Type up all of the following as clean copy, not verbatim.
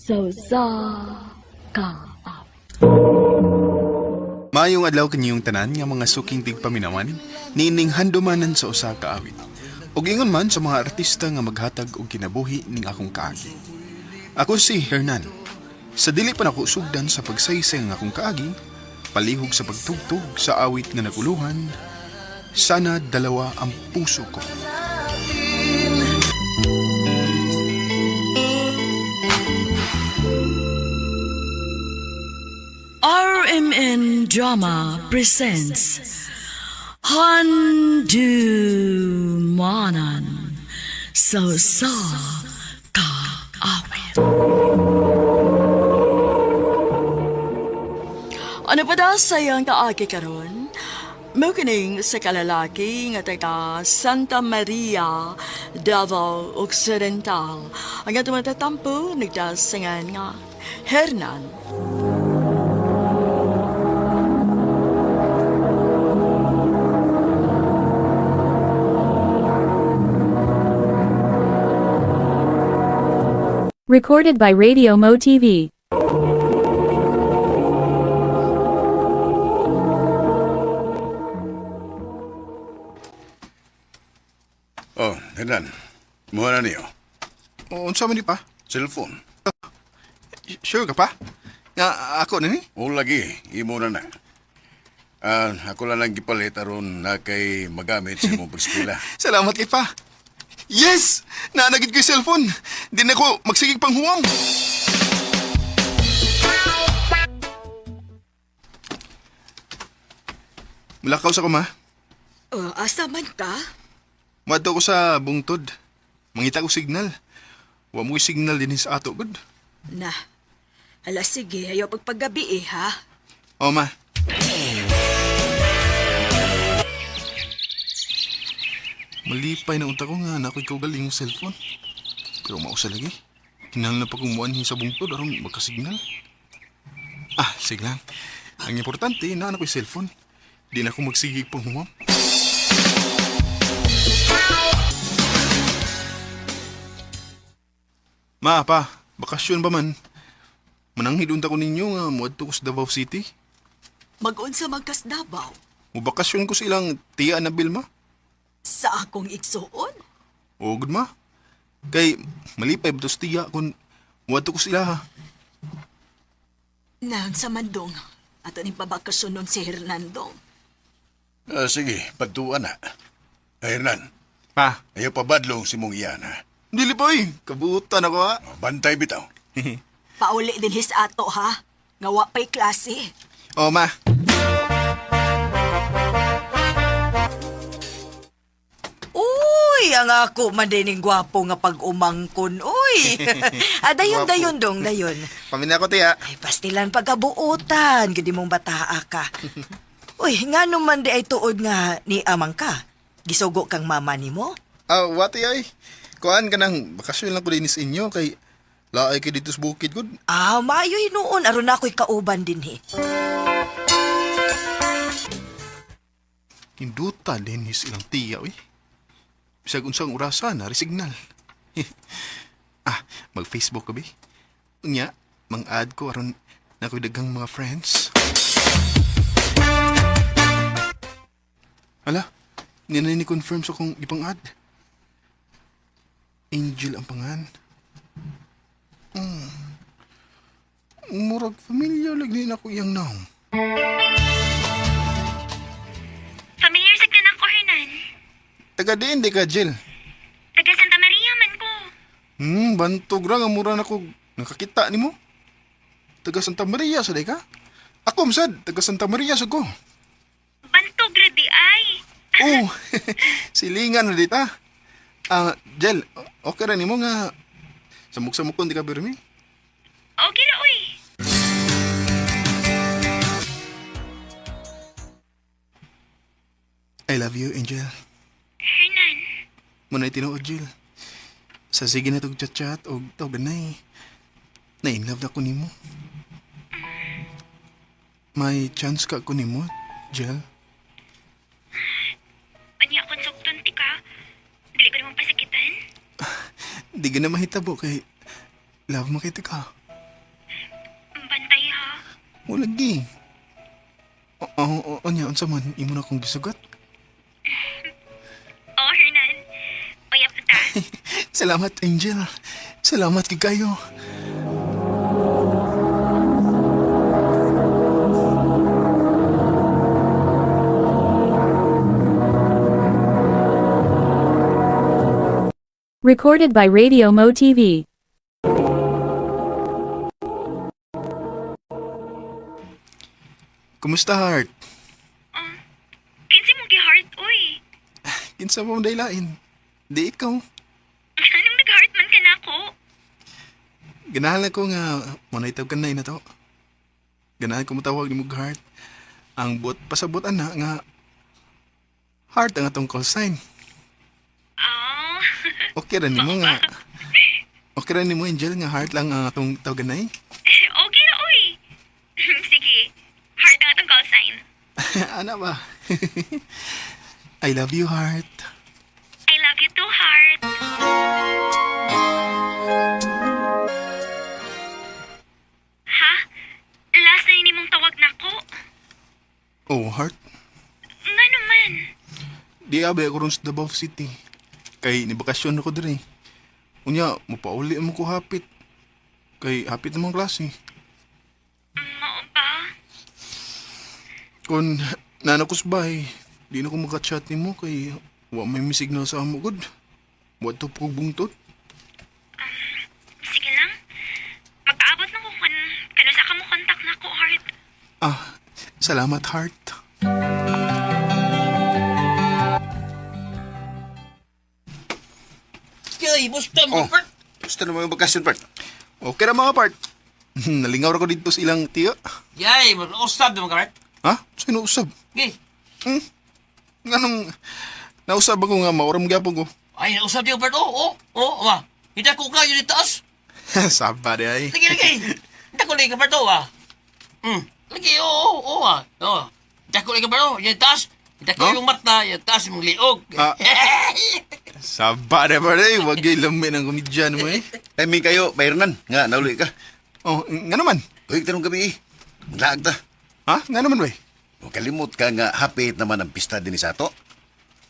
Sa usa ka awit. Maayong adlaw kaniyong tanan nga mga suking tigpaminawan, niining handumanan sa usa ka awit. Ug ingon man sa mga artista nga maghatag og kinabuhi ning akong kaagi. Ako si Hernan. Sa dili pa nako sugdan sa pagsaysay ng akong kaagi, palihog sa pagtugtog sa awit nga naguluhan, sana dalawa ang puso ko. RMN Drama presents Handumanan sa usa ka awit. Ano pa daw sa iyang kaagi karon? Mukining sa kalalaki nga taga Santa Maria, Davao Occidental. Ang atong matatampo nagdasingan nga Hernan. Recorded by Radio Mo TV. Oh, Hernan. Muna na niyo. O, unsa man ni pa? Cellphone. Sure ka pa? Nga ako na ni? O lagi, imo na na. Ah, ako lang ang gipalit aron na kay magamit sa imong pag-eskwela. Salamat kay pa. Yes! Naanagid ko yung cellphone. Di na ko magsigig pang huwang. Mulakaw sa ko, ma. Oh, asa man ka? Muadto ko sa bungtod. Mangita ko signal. Wa mo signal din sa ato, good. Na. Hala sige, ayaw pagpagabi eh, ha? O, ma. Malipay na unta ko nga na ako'y kaugaling yung cellphone. Pero mausa lagi. Kinahanglan pa kong muanhin sa bungtod aron magkasignal. Ah, sige lang. Ang importante, na anak ko'y cellphone. Di na ako magsigig pang humam. Ma, pa, bakasyon ba man? Mananghid unta ko ninyo nga muadto ko sa Davao City. Mag-unsa man kas Davao Mubakasyon ko sa ilang tiya na Bilma. sa akong igsuon. O gud ma. Kay malipay ba to sa tiya kung muadto ko sila ha. Nang sa mandong. Ato ning pabakasyon nun si Hernando. Ah, sige, pagtuan na. Ah, Hernan, Pa, ayaw pabadlong si mong iyan, ha? dili pa eh. Kabutan ako ha. Oh, bantay bitaw. Pauli din his ato, ha? Nga wa pa'y klase. O ma. Uy, ang ako man din yung gwapo nga pag-umangkon. Uy. Ah, dayon, Gwapo. dayon, dong, dayon. Pamina ko tiya. Ay, pastilan pagkabuotan, gudi mong bataa ka. Uy, nga naman di ay tuod nga ni amang ka. Gisugo kang mama ni mo? Ah, wati ay. Kuan ka nang bakasyon lang ko din sa inyo kay laay kay dito sa bukid gud. Ah, maayo hinuon, aron ako'y kauban din he. Induta din his ilang tiya uy. Bisag unsang orasa na signal. Ah, mag-Facebook ko bi. Unya, mang-add ko aron na ako'y daghang mga friends. Hala, hindi na ni-confirm sa kong ipang-add. Angel ang pangan. Hmm. Murag familiar lagi na ako iyang naong. Familiar sa tanan ko, Hernan. Taga diin di ka, Jill. Taga Santa Maria man ko. Bantog ra nga mura na ko nakakita nimo. Taga Santa Maria sa day ka? Ako masad, taga Santa Maria sa ko. Bantog ra di ay. Oh, silingan na dita. Ah, Jel, okay ra nimo nga samok-samok kon di ka birmi. Okay ra uy. I love you, Angel. Hernan, Muna'y tinuod, Jill. Sa sige na tog chat-chat og tawag na Na in love na ko nimo. May chance ka ko nimo, Jill. anya akong sugton ti ka. Dili ko nimong pasakitan. Di ka na mahitabo kay love mo kita ka. O lagi. Oo, oh, nya, unsa man imo na kong gisugat. Oh, Hernan. Uyab na ta. Salamat, Angel. Salamat kay kayo. Recorded by Radio Mo TV. Kumusta, Heart? Kinsi mong gi-heart, uy. Kinsa mo daylain? Di ikaw. Anong nag-heart man ka na ako? Ganahan ko nga manaytaw ka na ina to. Ganahan ko mutawag ni mong heart. Ang buot pasabot ana nga heart ang atong call sign. Oh, Okay ra nimo nga. Okay ra nimo, Angel, nga heart lang ang atong tawaganay. okay na, uy. Sige. Heart ang atong call sign. Ana ba? I love you, heart. I love you too, heart. Ha? Last na ini mong tawag na ko? Oh, heart. Nga naman. Di abe ako ron sa Davao City. Kay nibakasyon ako dire. Unya, mapauli mo ko hapit. Kay hapit namang klase. Mao ba? Kung nana ko sa bahay, di na ko makachat nimo kay wa may mi signal sa amo gud. Wa to po bungtot. Sige lang. Magkaabot na ko kung kanusa ka mo contact na ko, heart. Ah, salamat, heart. Kay, busta Oh. mo, Bert. Gusto na mo yung bakasyon, Bert. Okay ra mga part. Nalingaw ra ko dito sa ilang tiyo. Yay, mag-usab naman ka, Bert. Ha? Sino usab? Gay. Nganong nausab ako nga maoram gyapon ko. Ay, usab di ko, Bert. Oh, oh, oh, wa. Hindi ko ka, yun itaas. Saba di ay. Lagi, lagi. Dako lagi ka, Bert, oh, ah. Lagi, oh, oh, oh, ah. Oh. Dako lagi ka, Bert, oh. Yan taas. Dako No? yung mata, yan taas yung liog. Ah. Saba di ba di? Wag gyud lami ng komedyan mo eh. Ay, may kayo, Bayernan. Nga, nauli ka. Oh, nga naman. Uy, tanong gabi eh. Maglaag ta. Ha? Nga naman bay? O kalimot ka nga, hapit naman ang pista din sa ato.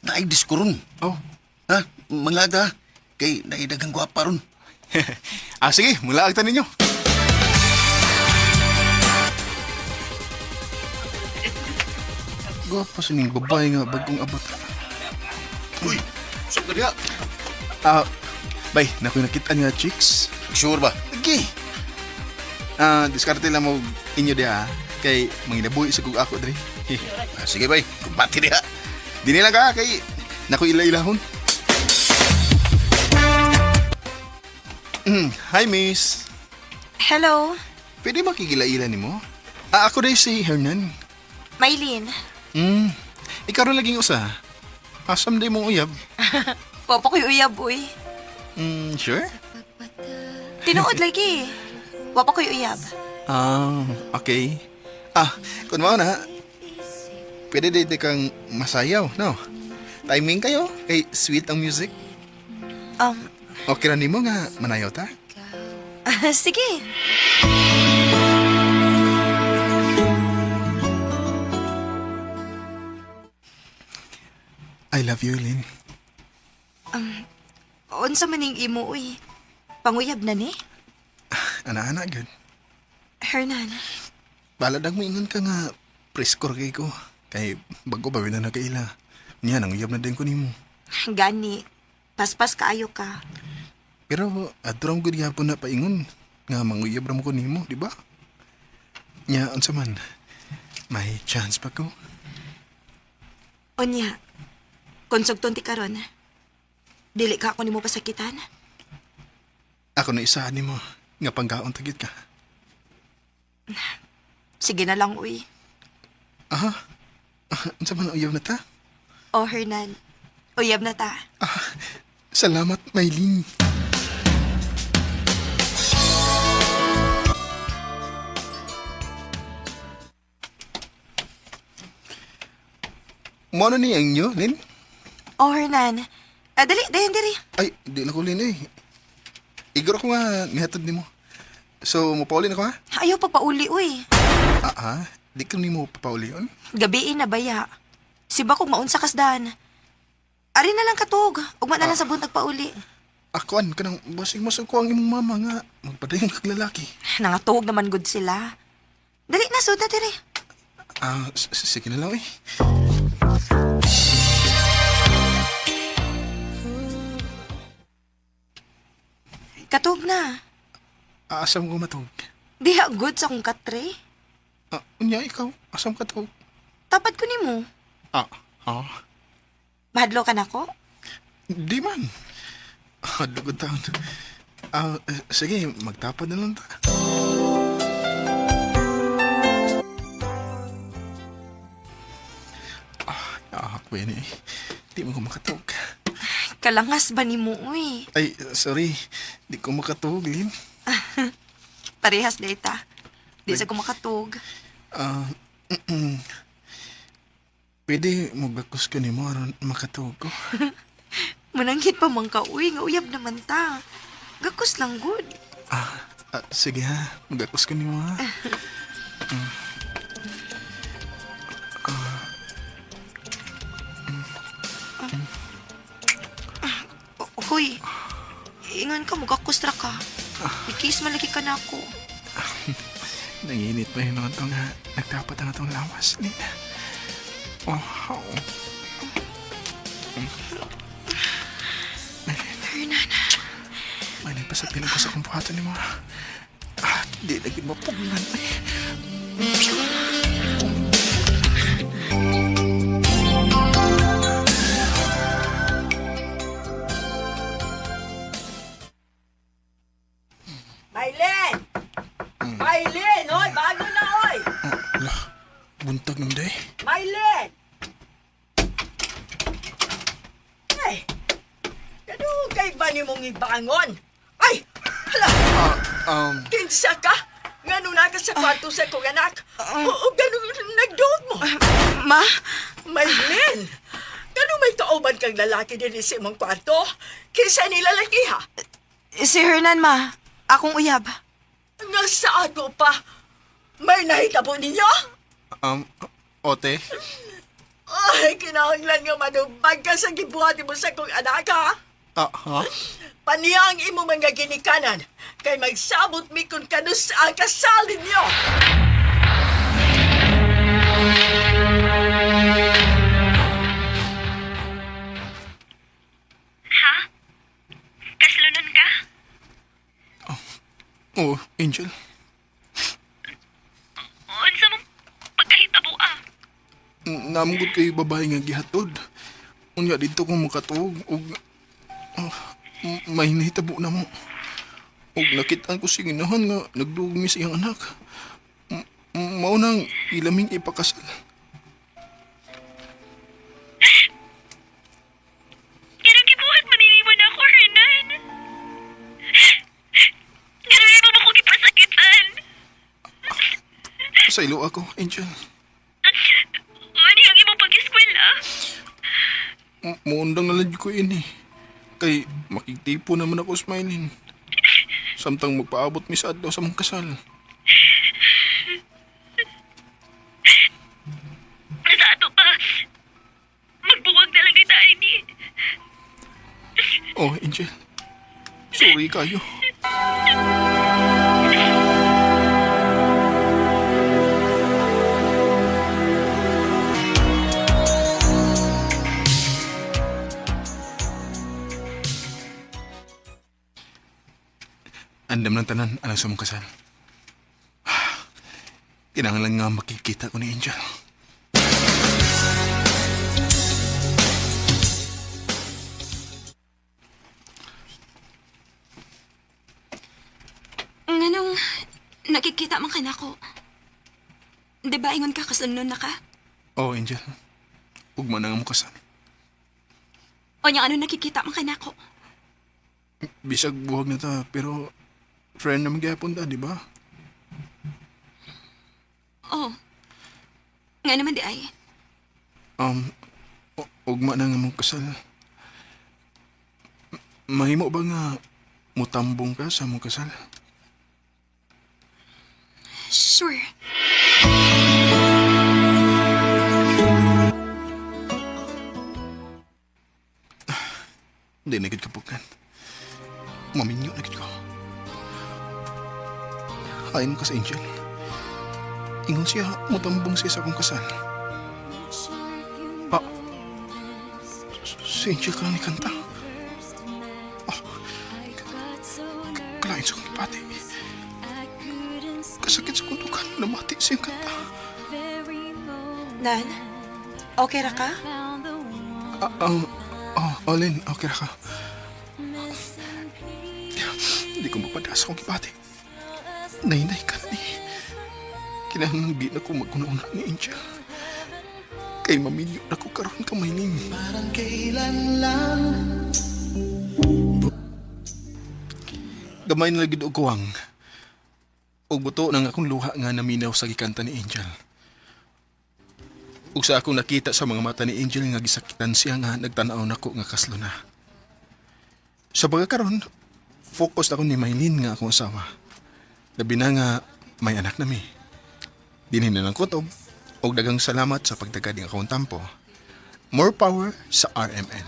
Naay disko ron. Oh. Ha? Manglaag ta. Kay naidagang gwapa ron. Ah, sige, mula agta ninyo. Gwapo sa ning babae nga bagong abot. Uy, saan ka diha? Ah, bay, nakoy nakita nga chicks. Sure ba? Lagi. Ah, diskarte lang mo inyo diha kay manginabuhi sa kug ako diri. Ah, sige, bay. Kumbati diha. Dini lang ka kay nakoy ila-ilahon. Hi, miss. Hello, Pwede makikila-ila nimo? Ah, ako dai si Hernan. Maylin. Ikaw rin laging usa. Asam day mong uyab. Papa ko'y uyab, uy. Sure? Tinuod lagi. Wapa ko'y uyab. Ah, okay. Ah, kung mao na, pwede dito kang masayaw, no? Timing kayo, kay sweet ang music. Okay ra nimo nga manayaw ta? Sige. I love you, Lynn. Unsa maning imo, uy. Panguyab na ni? Ana-ana, good. Hernan. Baladag mo ingon ka nga, preskor kay ko. Kay bago pa na nakaila. Niya, nanguyab na din ko nimo. Gani. Paspas kaayo ka. Pero adto ra gud gyapon na paingon nga manguyab ra mo ko nimo, di ba? Nya unsa man? May chance pa ko. Unya. Konsugton ti karon. Dili ka ako nimo pasakitan. Ako na isahan nimo nga panggaon tagit ka. Sige na lang, uy. Aha. Ah, unsa man uyab na ta? Oh, Hernan. Uyab na ta. Ah, salamat, Maylin. Mo na ni ang inyo, Lin? Oh, Hernan. Ah, dali, dayon diri. Ay, di na ko, Lin, eh. Igor ko nga nihatod nimo. So, mapauli na ko, ha? Ayaw pagpauli, uy. Ah, ah, di ka nimo papaulion? Gabiin na baya. Siba kog maunsa kasdan. Ari na lang katog. Ugma na lang sa buntag pauli. Akuan ka nang basig masag ko ang imong mama nga magpadayon kag lalaki. Nangatuog naman gud sila. Dali na, sud na diri. Ah, sige na lang eh. Katog na. Asam ko matug. Diha good sa akong katre. Ah, unya ikaw, asam ka tug. Tapad ko nimo. Ah, ah. Mahadlo ka nako? Di man. Ah, lugod taon. Ah, eh, sige, magtapad na lang ta. Ah, ako yan eh. Di mo ko makatug. Kalangas ba nimo uy? Ay, sorry. Di ko makatug, Lin. Parehas data. Di sa ko makatug. Ah, pwede magakos ka ni mo aron makatug ko. Mananghit pa man ka uy, nga uyab naman ta. Gakos lang good. Ah, ah, sige ha. Magakos ka ni mo ha. Hoy, ingon ka, mugakos ra ka. Ikis malaki ka na ako. Nanginit pa yun ito nga. Nagdapat ang atong lawas, Lin. Oh, how? Hernan, May nagpasa pilang ko sa kumpuhatan ni mo. Ah, di lagi mapugnan. Ay. Mylene! Mylene, oy, bago na oy. Ala, buntag ng day. Mylene! Ay, kadugay ba ni mong ibangon? Ay, hala, kinsa ka? Ngano na ka sa kwarto sa kong anak? Oo, ganun nagduot mo. ma, Mylene! Gano may kauban kang lalaki din sa imong kwarto? Kinsa ni lalaki ha? si Hernan ma, akong uyab. Nga sa ako pa. May nahitabo ninyo? Ote? Ay, kinahanglan nga manubag ka sa gibuhat mo sa kong anak ha? Ah, ha? Paniyang imo mga ginikanan, kay magsabot mi kung kanus ang kasal ninyo. Ha? Kaslonon ka? Oh, Angel. Unsa mong pagkahitabo ah? Namugod kay babae nga gihatod. Unya dito ko makatuog og ah, may nahitabo na mo. Og nakitaan ko si ginahan nga nagduog mi sa iyang anak. Mao nang ilaming ipakasal. Ganun gibuhat man nimo na ako, Hernan. Ganun imo mo ko gipasakitan. Sa ilo ako, Angel. Ano ang imong pag-eskwela? Muundang na lang ko ini. Kay makigtipo naman ako smiling. Samtang magpaabot mi sa adlaw sa mong kasal. Sa ato pa. Magbuwag na lang kita, ini. Oh, Angel. Sorry kayo. Andam ng tanan, alang sa mong kasal. Kinahanglan nga makikita ko ni Angel. Nganong nakikita man ka na ako. Di ba ingon ka kasunod na ka? Oh, Angel. Ugma na nga mo kasal. O niya ano nakikita man ka na ako? Bisag buhag na ta, pero friend naman gyapon ta, di ba? Oh. Nga naman di ay. Ugma na nga mong kasal. Mahimo ba nga mutambong ka sa mong kasal? Sure. Hindi na gid kapugan. Maminyo na gid ko. Ayon ka sa Angel. Ingon siya, mutambong siya sa akong kasal. Ah, si Angel ka lang ni kanta. Ah, kalain sa akong ipati. Kasakit sa kundukan, namati siyang kanta. Nan, okay ra ka? Ah, oh, Olin, okay ra ka. Hindi ko mapada sa akong ipati. Nainay ka na eh. Kinahanglan di na ko maguna-una ni Angel. Kay maminyo na ko karon kamay ninyo. Gamay na lagi og kuwang. Og buto nang akong luha nga naminaw sa gikanta ni Angel. Ug sa akong nakita sa mga mata ni Angel nga gisakitan siya nga nagtan-aw nako nga kaslo na. Sa pagkakaron, focus ako ni Maylin nga akong asawa. Labi na nga may anak na mi. Dinhin na ng kutob og daghang salamat sa pagtagad ng akong tampo. More power sa RMN.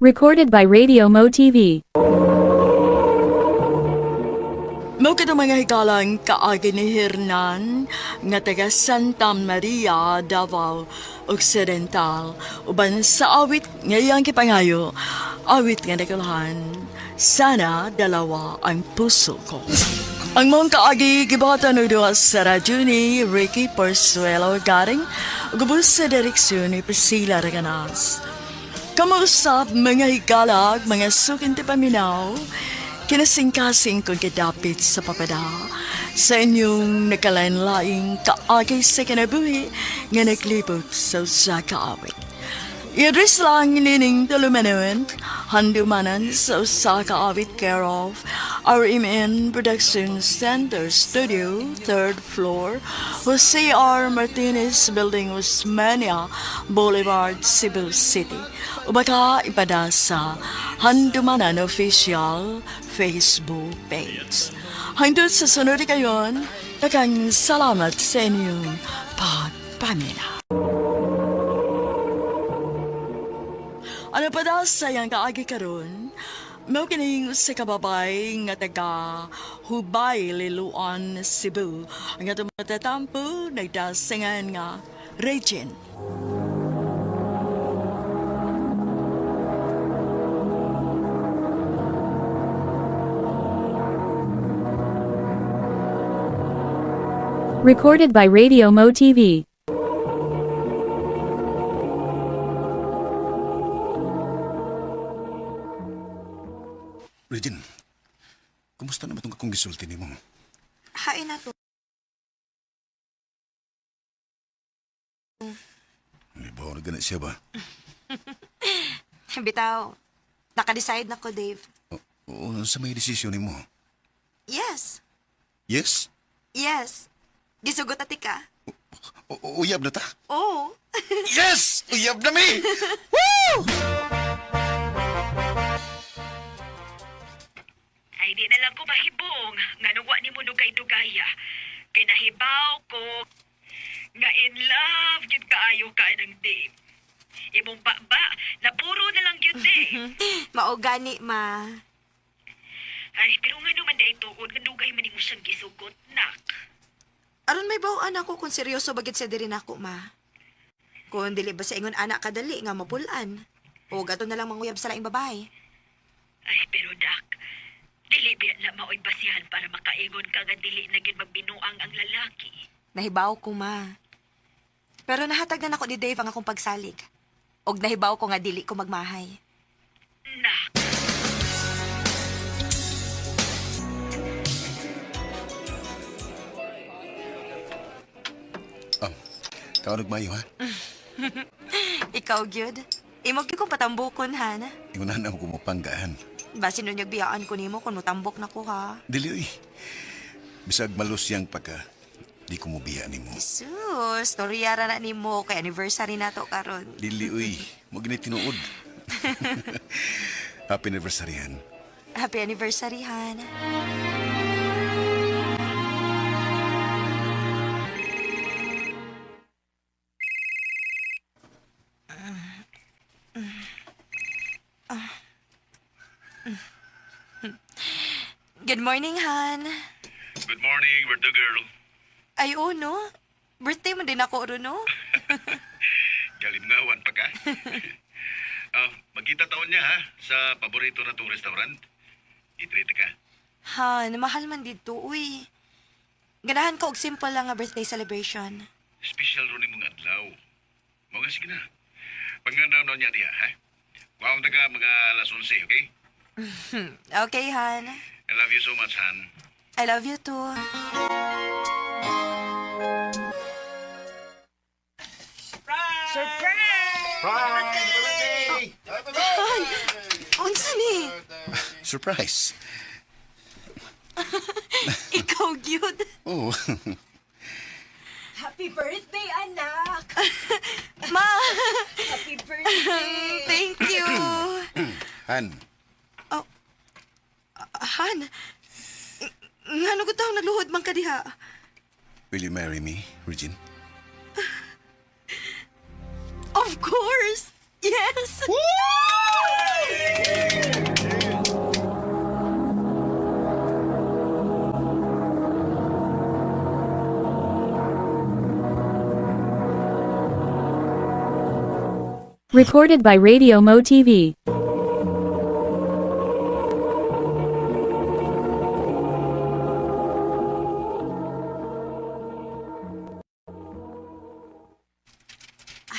Recorded by Radio Mo TV. Mao kitong mga hikalang kaagi ni Hernan nga taga Santa Maria, Davao Occidental. Uban sa awit nga iyang kipangayo, awit nga nakulhan, sana dalawa ang puso ko. Ang mong kaagi gibatan og duha sa radyo ni Ricky Porsuelo Garing, gubos sa direksyon ni Priscilla Reganas. Kamuusap mga higalag, mga sukinti paminaw, kinasingkasing kong kidapit sa papada. Sa inyong nakalain-laing kaagay sa kinabuhi nga naglibot sa usa ka awit. I-address lang nining tulumanon, handumanan sa usa ka awit care of RMN Production Center Studio, 3rd floor, Jose R. Martinez Building, Osmania Boulevard, Cebu City. O baka ipada sa Handumanan Official Facebook page. Hangtod sa sunod kayon, daghang salamat sa inyong pagpamina. Ano pa daw sa iyang kaagi karon? Mao kining sa kababay nga taga Hubay, Liloan, Cebu. Ang atong matatampo nagdasingan nga Regine. Recorded by Radio Mo TV. Regine, kumusta naman itong akong gisulti nimo? Hain na to. Ibaw na gana siya ba? Bitaw, naka-decide na ko, Dave. Oo, sa may desisyon nimo. Yes, Yes? yes. Gisugot ati ka. Uyab na ta? Oo. Yes! Uyab na mi! Ay, di na lang ko mahibong. Nga nung wa ni mo dugay-dugaya. Kay nahibaw ko nga in love gyud kaayo ka ng Dave. Imong baba, napuro na lang gyud eh. Mao gani, ma. Ay, pero nga naman dahil tuod, nga dugay man nimo siyang gisugot, nak. Aron may bawaan ako kung seryoso bagit sa diri nako, ma. Kung dili ba sa ingon anak kadali nga mapulan. O gato na lang manguyab sa laing babae. Ay, pero dak, dili biya na maoy basihan para makaingon ka nga dili na gyud magbinuang ang lalaki. Nahibaw ko, ma. Pero nahatag na nako ni Dave ang akong pagsalig. Og nahibaw ko nga dili ko magmahay. Nak, Oh, tawag mayo ha? Ikaw, gyud. Imo gyud kong patambukon, han. Ingunahan ako mapanggaan. Basin nun biyaan ko nimo kung motambok na ko, ha. Dili uy. Bisag malus siyang pagka, di ko mobiya nimo. Sus, storya ra na nimo kay anniversary nato karon. Dili uy, mo gini tinuod. Happy anniversary han. Happy anniversary, han. Good morning, Han. Good morning, birthday girl. Ay, oh, no? Birthday mo din ako, ro, no? Galimnawan pa ka. Magkita taon niya ha sa paborito na tong restaurant. I-treat ka. Han, mahal man dito, uy. Ganahan ko og simple lang nga birthday celebration. Special ro ni mga adlaw. Mga sige na. Pangandam na niya diha ha. Kuha ta ka mga alas 11, okay? Okay, Han. I love you so much, Han. I love you too. Surprise! Unsa ni? Surprise. Ikaw gyud. Oh. Happy birthday, anak! Ma, Happy birthday! thank you. Han, Han, ngano ko taong nagluhod man ka diha? will you marry me, Regine? Of course. Yes. Recorded by Radio Mo TV.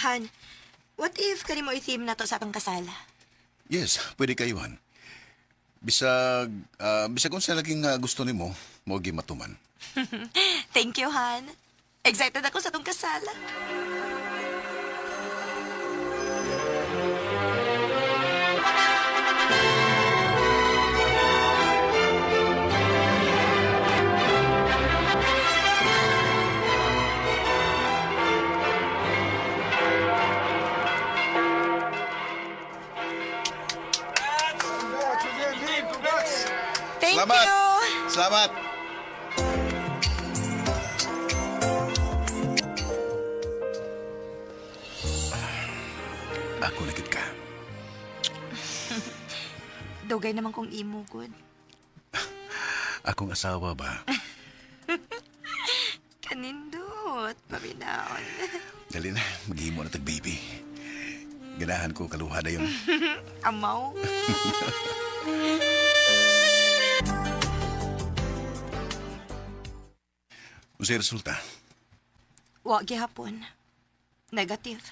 Han, what if kani mo i-theme na to sa atong kasal? Yes, pwede kayo, Han. Bisag, bisag unsa laging gusto nimo, mo matuman. Thank you, Han. Excited ako sa atong kasal. Thank Salamat. you. Salamat. Ako na gid ka. Dugay naman kong imo, good. Akong asawa ba? Kanindot, paminaon. Dali na, maghimo na tag baby. Ganahan ko kaluha na yun. Amaw. Unsay resulta? Wa gihapon. Negative.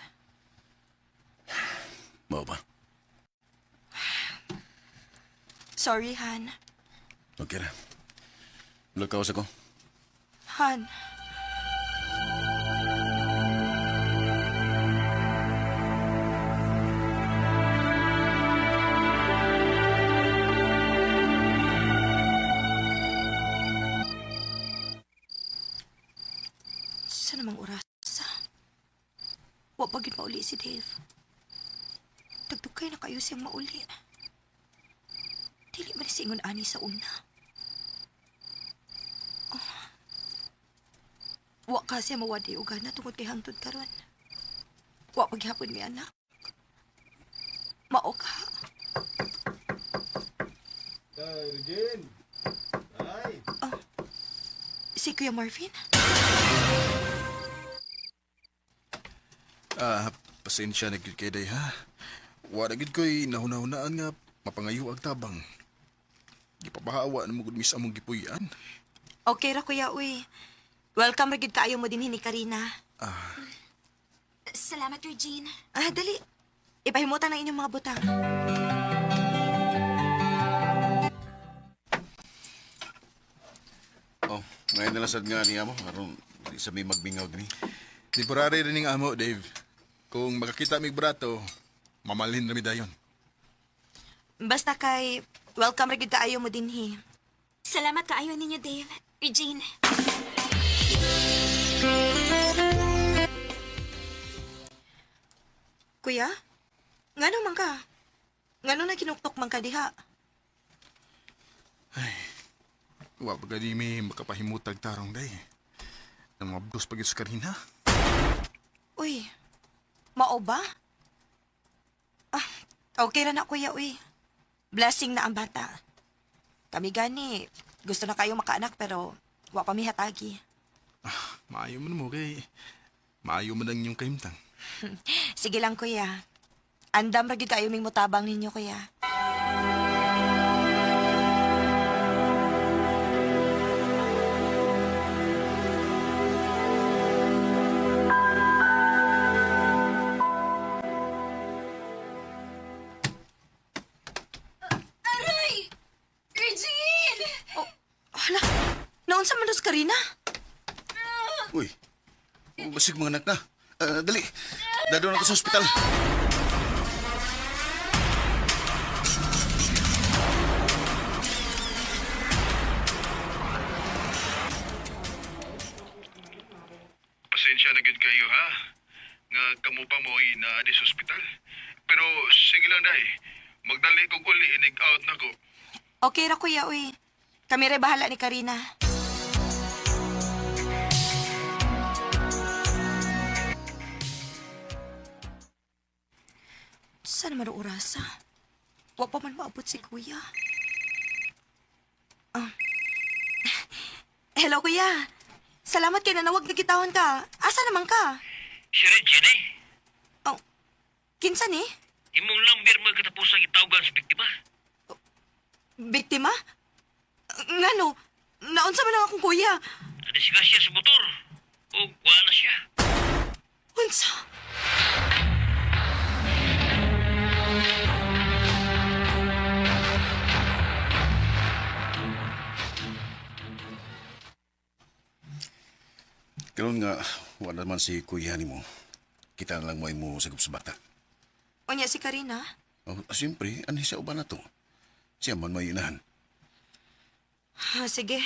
Mao ba? Sorry, Han. Okay ra. Lukaw sa ko. Han. Sa namang orasa? Wa pa gyud mauli si Dave. Tagdugay na kayo siyang mauli. Dili man singon ani sa una. Wa kasi mawadi og gana tungod kay hangtod karon. Wa paghapon mi anak. Mao ka. Oh, si Kuya Marvin? Pasensya na gyud kay day ha. Wa na gyud ko'y nahuna-hunaan nga mapangayo ang tabang. Gipabahawa na mo gud mis among gipuy-an. Okay ra kuya uy. Welcome ra gid kaayo mo dinhi ni Karina. Salamat, Regine. Ah, dali. Ipahimutan ang inyong mga butang. Oh, ngayon na lang sad nga niya mo aron di sa may magmingaw dinhi. Temporary rin ning amo, Dave. Kung makakita mig brato, mamalhin ra mi dayon. Basta kay welcome ra gid kaayo mo dinhi. Salamat kaayo ninyo, Dave. Regine. Kuya? Ngano man ka? Ngano na kinuktok man ka diha? Wa pa gani mi makapahimutag tarong day. Nang mabdos pa gyud sa Karina. Uy, mao ba? Ah, Okay ra na, kuya, uy. Blessing na ang bata. Kami gani, gusto na kayo makaanak pero wa pa mi hatagi. Maayo man mo kay maayo man ang inyong kahimtang. Sige lang, kuya. Andam ra gyud kayo ming mutabang ninyo, kuya. Aray! Regine! Oh, hala. Naunsa man dos Karina? Uy, basig mga anak na. Ah, dali, dadon ako sa ospital. Pasensya na gyud kayo ha. Nga kamo pa mo ay naa sa ospital. Pero sige lang day. Magdali kog uli inig out na ko. Okay ra, kuya, uy. Kami rin bahala ni Karina. Saan naman ang orasa? Wa pa man maabot si kuya. Ah. Hello, kuya. Salamat kay nanawag na kitahon ka. Asa naman ka? Si Regine eh. Oh, kinsa ni? Imong lamber mo katapusang itawagan sa biktima. Biktima? Ngano? Naunsa man ang akong kuya? Nadisgrasya sa motor. O wala na siya. Unsa? Karon nga wala man si kuya nimo. Kita na lang mo mo sagop sa bata. Unya si Karina? Oh, siyempre, anhi sa uban na to. Siya man may inahan. Ah, sige.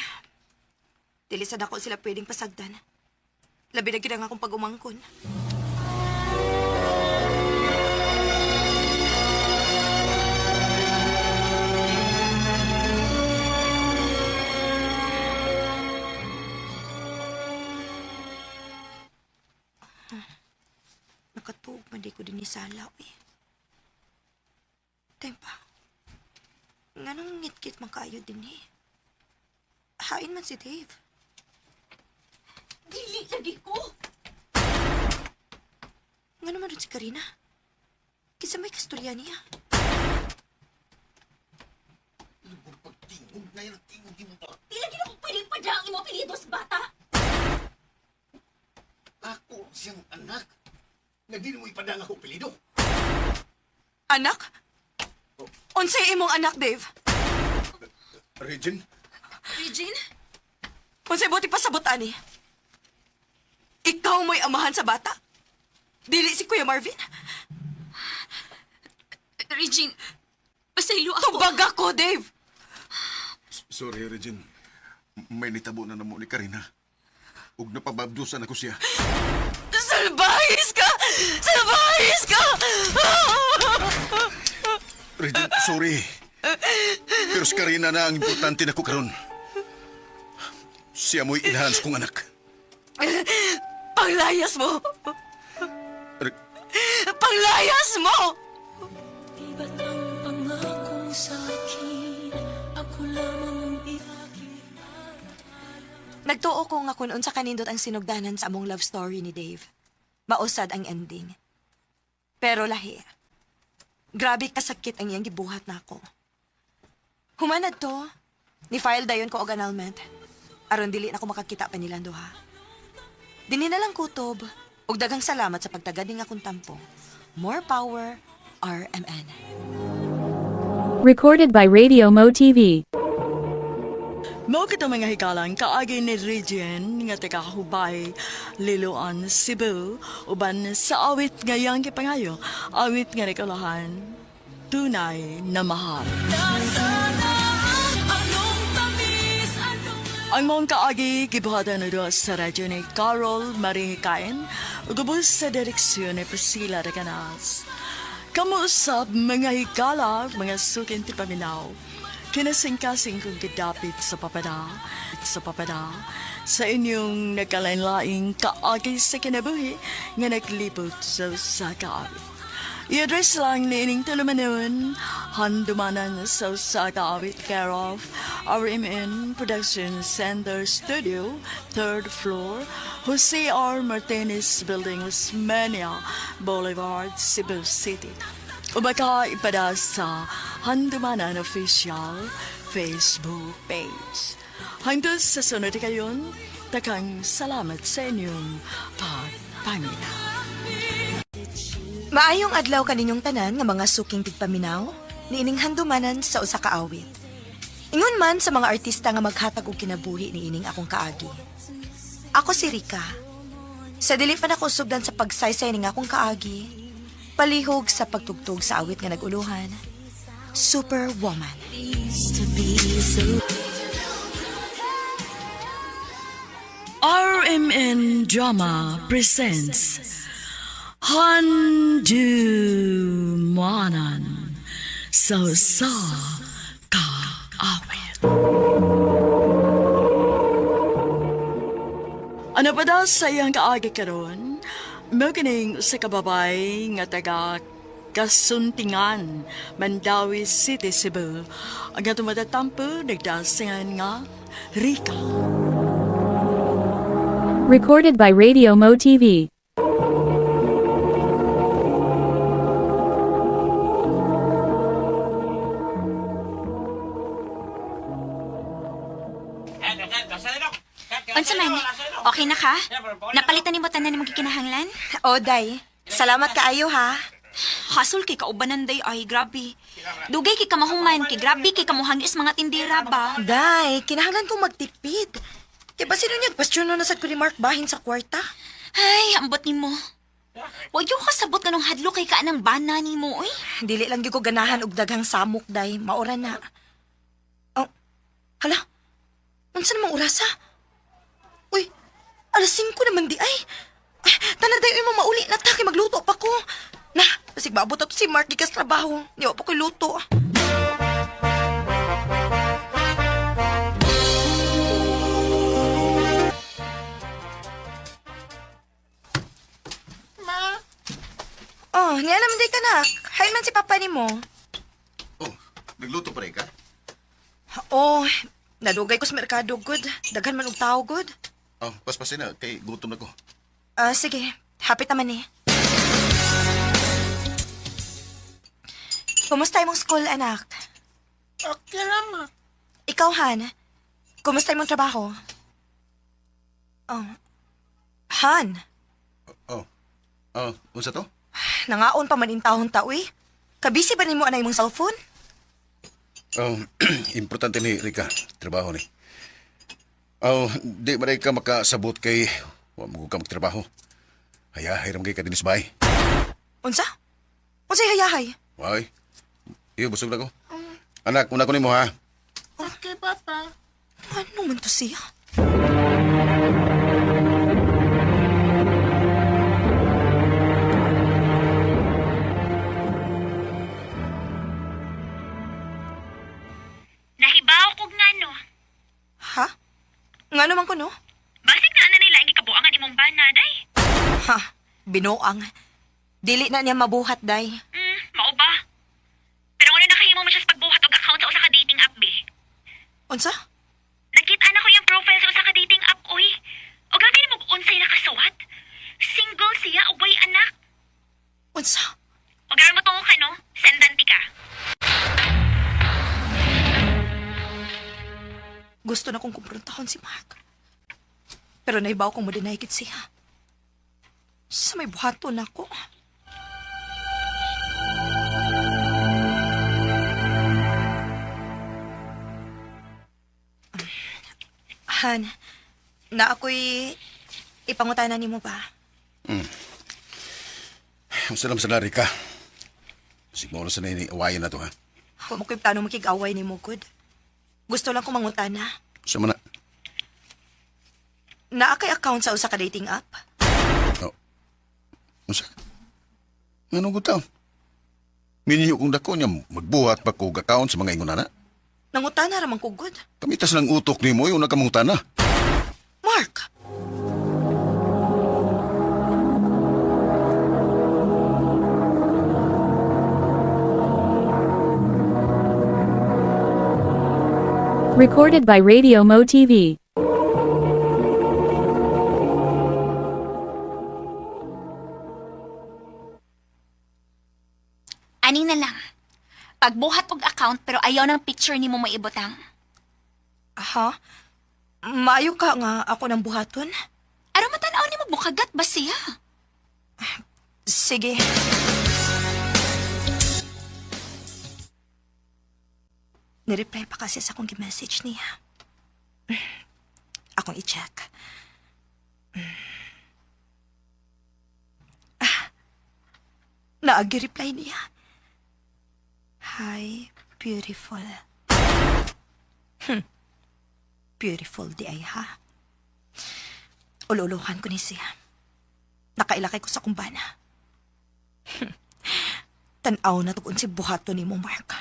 Dili sad ako sila pwedeng pasagdan. Labi na gid ang akong pag-umangkon. Ah, nakatuog man di ko din ni Sala, eh. Tempa. Nganong ngit-ngit man kayo din eh. Hain man si Dave. Dili lagi ko! Nga naman rin si Karina. Kisa may kasturya niya. Di lagi na ko pwedeng padang imo apelyido sa bata! Ako siyang anak. Nga di mo ipadang ako pilido. Anak? Unsay imong anak, Dave? Regine? Regine? Unsay buti pasabot ani? Ikaw mo'y amahan sa bata? Dili si Kuya Marvin? Regine, pasaylo ako. Tubag ako, Dave! Sorry, Regine. May nitabo na namo ni Karina. Ug napababdusan ako siya. Salbahis ka! Salbahis ka! Regine, sorry. Pero si Karina na ang importante na ko karon. Siya mo'y inahan sa kong anak. Panglayas mo! Re- Panglayas mo! Nagtuo ko nga kun unsa kanindot ang sinugdanan sa among love story ni Dave. Mausad ang ending. Pero lahi. Grabe kasakit ang iyang gibuhat nako. Humanad to, ni-file dayon ko og annulment. Aron dili na ko makakita pa nilang duha. Dinhi na lang kutob. Ug daghang salamat sa pagtagad ning akong tampo. More power, RMN. Recorded by Radio Mo TV. Mao kita mga hikalang kaagi ni Regine nga taga Hubay, Liloan, Cebu, uban sa awit nga iyang gipangayo, awit nga rekalahan, tunay na mahal. Ang mong kaagi gibuhatan na sa radyo ni Carol Marie Hikain, ug ubos sa direksyon ni Priscilla Recanas. Kamuusap mga higala, mga sukin ti paminaw. Kinasingkasing kong gidapit sa papada, sa inyong nagkalain-laing kaagi sa kinabuhi nga naglibot sa usa ka awit. I-address lang niining tulumanon, handumanan sa usa ka awit care of RMN Production Center Studio, third floor, Jose R. Martinez Building, Osmeña Boulevard, Cebu City. O baka ipada sa Handumanan Official Facebook page. Hanggang sa sunod kayon, takang salamat sa inyong pagpangina. Maayong adlaw kaninyong tanan nga mga suking tigpaminaw, niining handumanan sa usa ka awit. Ingon man sa mga artista nga maghatag og kinabuhi niining akong kaagi. Ako si Rika. Sa dili pa nako sugdan sa pagsaysay ning akong kaagi, palihog sa pagtugtog sa awit nga naguluhan, Superwoman. RMN Drama presents Handumanan sa sa kaawit. Ano pa daw sa iyang kaagi karon? Maganing sa kababay nga taga Kasuntingan, Mandawi City, Cebu. Ang atong matatampo, nagdasingan nga Rika. Recorded by Radio Mo TV. Unsa man? Okay na ka? Napalitan nimo tanan nimong gikinahanglan? O, day. Salamat kaayo ha. Hasol kay kaubanan day ay grabe. Dugay kay kamahuman kay grabe kay kamuhangis mga tindera ba. Day, kinahanglan kong magtipid. Kay ba sino niya question na sad ko ni Mark bahin sa kwarta? Ay, ambot nimo. Wa gyud ko kasabot kanong hadlo kay kaanang bana nimo oy. Dili lang gyud ko ganahan og daghang samok, day. Maora na. Oh, hala. Unsa namang orasa? Uy, alas 5 naman di ay. Ay, Tanan day, uy, mamauli na ta kay magluto pa ko. Na, basig maabot ato si Mark gikas trabaho. Di wa pa ko'y luto. Oh, niya naman day kanak. Hain man si papa nimo. Oh, nagluto pa rin ka? Oh, nadugay ko sa merkado, good. Daghan man og tao, good. Oh, paspasin na, kay gutom na ko. Ah, sige. Happy taman eh. Kumusta imong school, anak? Okay lang ah. Ikaw, Han. Kumusta imong trabaho? Oh. Han, Oh, oh, unsa to? nangaon pa man intahon ta, uy. Kabisi ba nimo anay imong cellphone? Oh, importante ni Rika, trabaho ni. Oh, di ba ka makasabot kay wa mo ka magtrabaho. Hayahay ra ka dinis bay. Unsa? Unsay hayahay? Way. Iyo busog na ko. Anak, una ko nimo ha. Okay, Papa. Ano man to siya? Nahibaw kog ngano. Ha? Nga naman ko, no? Basig na ana nila ang gikabuangan imong bana day. Ha? Binuang. Dili na niya mabuhat, day. Mao ba? Pero ngano nakahimo mo siya sa pagbuhat og account sa usa ka dating app be. Unsa? Nakita na ko yung profile sa usa ka dating app oy. O grabe nimo og unsay nakasuwat. Single siya og way anak. Unsa? O garon mo tungo ka no? Sendan ti ka. Gusto na kong kumprontahan si Mark. Pero naibaw kong mo-deny gid siya. Sa may buhaton ako. Han, na ako'y ipangutana nimo ba? Unsa lang sa Rika. Siguro sa ni awayan na to ha. Wa mo ko'y plano makig-away nimo, good. Gusto lang kong mangutana. Sa man na. Naa kay account sa usa ka dating app? Oh. Unsa? Nganong gutaw? Minyo kong dako niya magbuhat pa kog account sa mga ingon ana. Nangutana ra man ko, good. Kamitas lang utok nimo yung nakamangutana. Mark! Recorded by Radio Mo TV. Ani na lang. Pagbuhat og account pero ayaw ng picture nimo maibutang. Ha? Maayo ka nga ako ng buhaton? Aron matan-aw nimo bukagat ba siya? Sige. Nireply pa kasi sa akong message niya. Akong i-check. Ah, naagi-reply niya. Hi, beautiful. Beautiful di ay ha. Ululuhan ko ni siya. Nakailakay ko sa kumbana. Tanaw na tugon si buhato ni mo, Mark.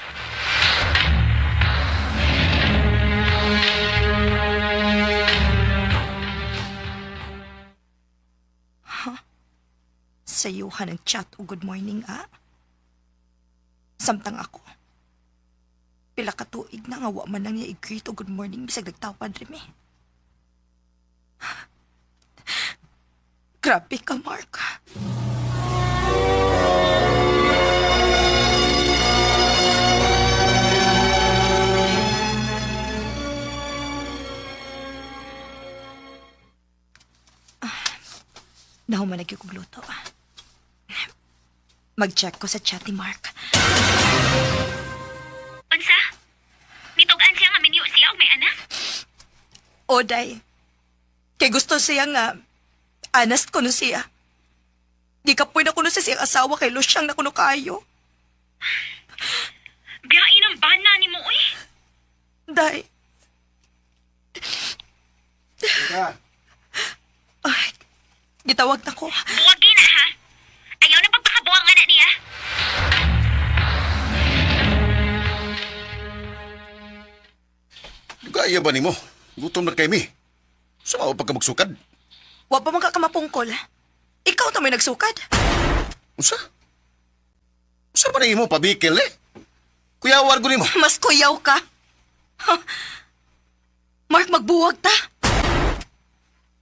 Huh? Sayuhan ang chat o good morning, ah? Samtang ako. Pila ka tuig na nga wa man lang niya i-greet o good morning bisag nagtawad rin eh. Grabe ka, Mark. Nahuman na gyud kog luto. Mag-check ko sa chat ni Mark. Unsa? Nitug-an siya nga minyo siya og may anak? Oday, kay gusto siya nga, honest ko no siya. Di ka na kuno sa siyang asawa kay Lusyang na kuno kayo. Biyain ang bana nimo uy. Day. Ay, gitawag na ko. Buwagi na ha. Ayaw na pagpakabuang anak niya. Gaya ba nimo? Gutom na kay mi. Sama pa ka magsukad? Wa pa man ka kamapungkol. Ikaw ta may nagsukad. Unsa? Unsa ba nimo pabikil eh? Kuyawar ko nimo. Mas kuyaw ka. Ha? Mark, magbuwag ta.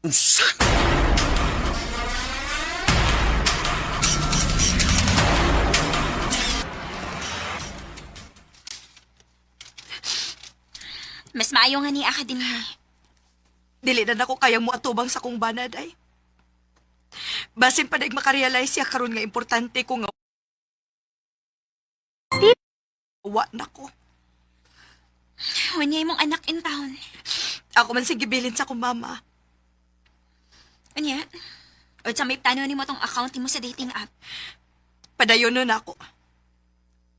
Unsa? Mas maayo nga ni ka dinhi. Dili na nako kayang muatubang sa kong banad ay. Basin pa daig makarealize siya karon nga importante ko nga wa nako. Unya imong anak in town. Ako man sige gibilin sa akong mama. Unya? Or sa may plano nimo tong account nimo sa dating app. Padayon nun ako.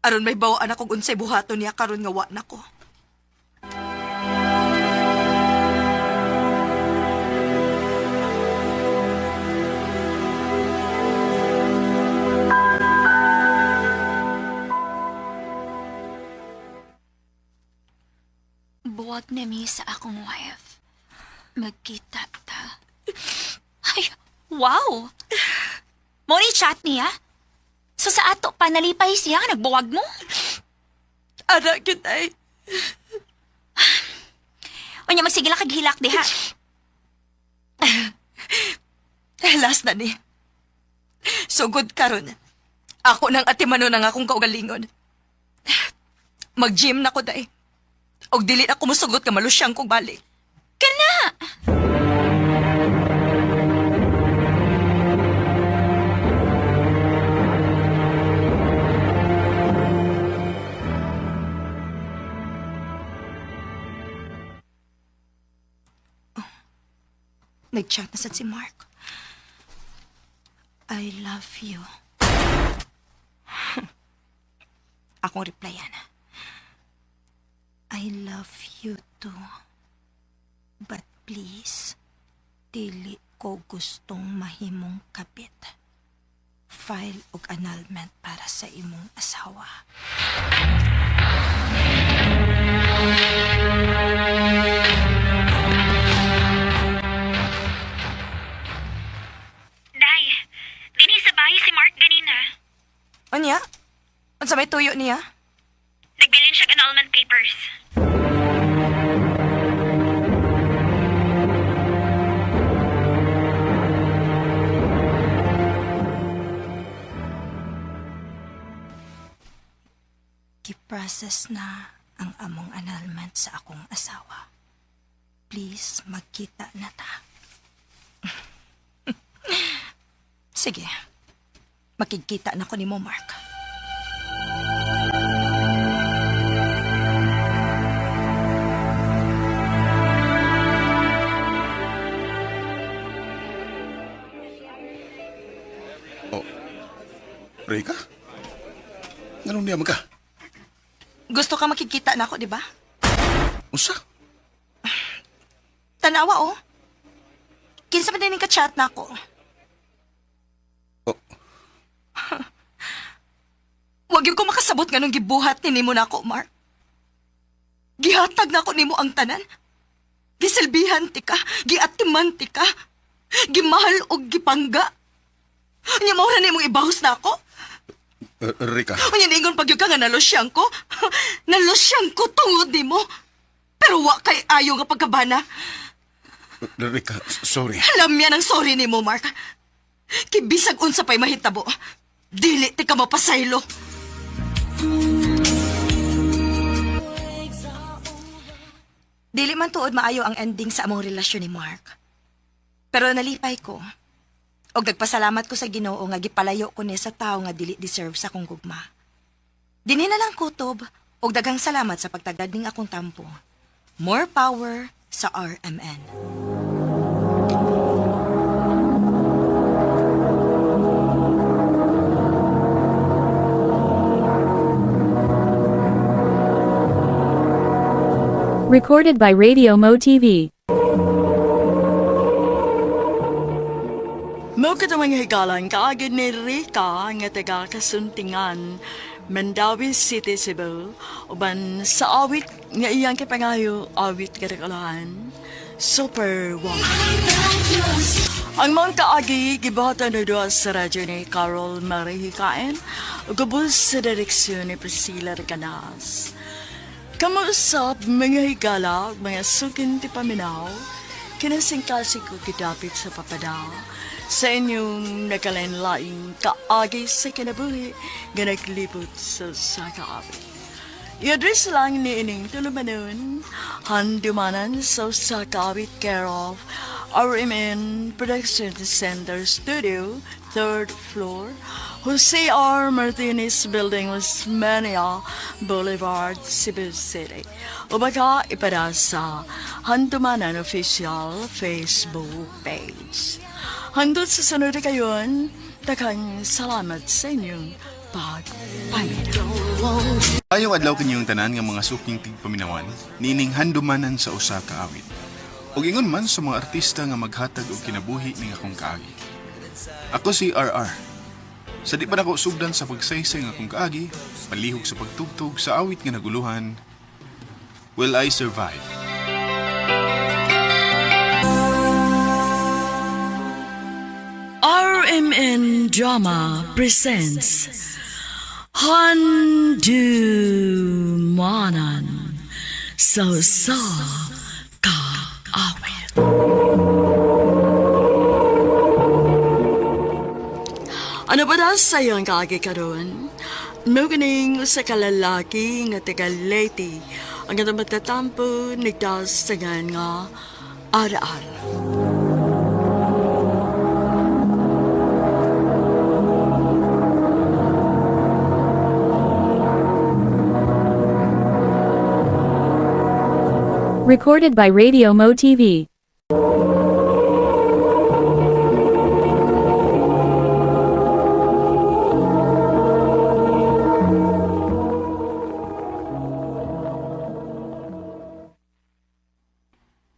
Aron may bawaan ako unsay buhaton niya karon nga wa nako. Buwag na mi sa akong wife. Magkita ta. Ay, wow! Mo ni chat niya? So sa ato pa nalipay siya nga nagbuwag mo? Ara gyud ay. Unya magsige lang kag hilak diha. Last na ni. Sugod karon. Ako nang atimano ng akong kaugalingon. Mag-gym na ko day. Og dili na ko musugot nga malusyang kong balik. Kana! Nag-chat na sad si Mark. I love you. Akong replyan. I love you too. But please, dili ko gustong mahimong kapit. File og annulment para sa imong asawa. Day, dinhi sa bahay si Mark ganina. Unya? Unsa may tuyo niya? Nagbilin siya og annulment papers. Gi-process na ang among annulment sa akong asawa. Please, magkita na ta. Sige. Makikita na ko nimo, Mark. Oh, Rika? Nganong niya man ka? Gusto ka makikita na ako, di ba? Unsa? Tanawa, oh. Kinsa man din ka-chat na ako. Oh. Wag yung ko makasabot nga nung gibuhat ni nimo na ako, Mark. Gihatag na ako nimo ang tanan. Gisilbihan ti ka, giatiman ti ka, gimahal og gipangga. Nya mao ra nimong ibahos na ako. Rika, Unya niingon pag ka nga nalosyang ko. Nalosyang ko tungod nimo. Pero wa kay ayo nga pagkabana. Rika, sorry. Alam yan ang sorry nimo, Mark. Kibisag unsa pa'y mahitabo. Dili ti ka mapasaylo. Dili man tuod maayo ang ending sa among relasyon ni Mark. Pero nalipay ko. Og nagpasalamat ko sa Ginoo nga gipalayo ko niya sa tawo nga dili deserve sa akong gugma. Dinhi na lang kutob og daghang salamat sa pagtagad ning akong tampo. More power sa RMN. Recorded by Radio Mo TV. Mao kato mga higalan kaagid ni Rica nga taga Kasuntingan, Mandawi City, Cebu, uban sa awit nga iyang kipangayo, awit karakalahan, Super Woman. Ang mga kaagi, gibuhatan na doon sa radyo ni Carol Marie Hikain, ug ubos sa direksyon ni Priscilla Recanas. Kamuusap, mga higala, mga sukin ti paminaw, kinasingkasig ko kidapit sa papada, sa inyong nagkalain-laing kaagi sa kinabuhi, nga naglibot sa sakaawit. I-address lang ni ining tulumanon, handumanan sa Sakawit care of RMN Production Center Studio, third floor, Jose R. Martinez Building, Osmania Boulevard, Cebu City. O baka ipada sa Handumanan Official Facebook page. Hanggang sa sunod kayon, takang salamat sa inyong pagpaminaw. Ayong adlaw kinyong tanan nga mga suking tigpaminawan, nining handumanan sa usa ka awit. Ug ingon man sa mga artista nga maghatag og kinabuhi ning akong kaagi. Ako si RR. Sa di pa nako sugdan sa pagsaysay ng akong kaagi, palihog sa pagtugtog sa awit nga naguluhan, Will I Survive? RMN Drama presents Handumanan So Sa Kaawit. Ano ba na sa iyong kaagi karon? Mugining sa kalalaki nga taga Leyte ang atong matatampo nagdasangan nga ara-ara. Recorded by Radio Mo TV.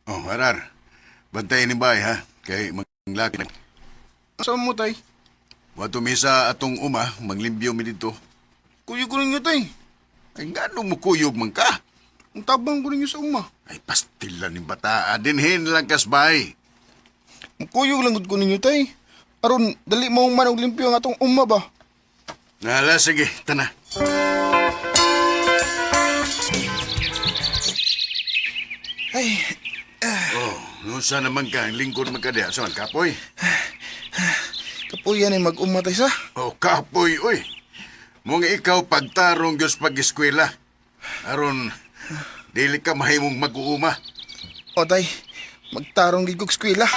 Oh, Arar. Bantayan ni bay ha. Kay manglaki na. Saan mo, tay? Wato misa atong uma, manglimbyo mi dito. Kuyog ko ninyo, tay. Ay, ngano mo kuyog man ka? Ang tabang ko ninyo sa uma. Ay, pastila ni bata. Dinhin lang kasbay. Kuyog lang gud ko ninyo, tay. Aron, dali mo man og limpyo ang atong uma ba? Nala, sige, tana. Ay, Oh, nusa naman ka, ang lingkod man ka diha. Saan, kapoy? kapuyan ay mag-uma, tay, sa. Oh, kapoy, uy. Mong ikaw pagtarong gyud sa pag-eskwela. Aron dili ka mahimong mag-uuma. O tay, magtarong gid kog eskwela.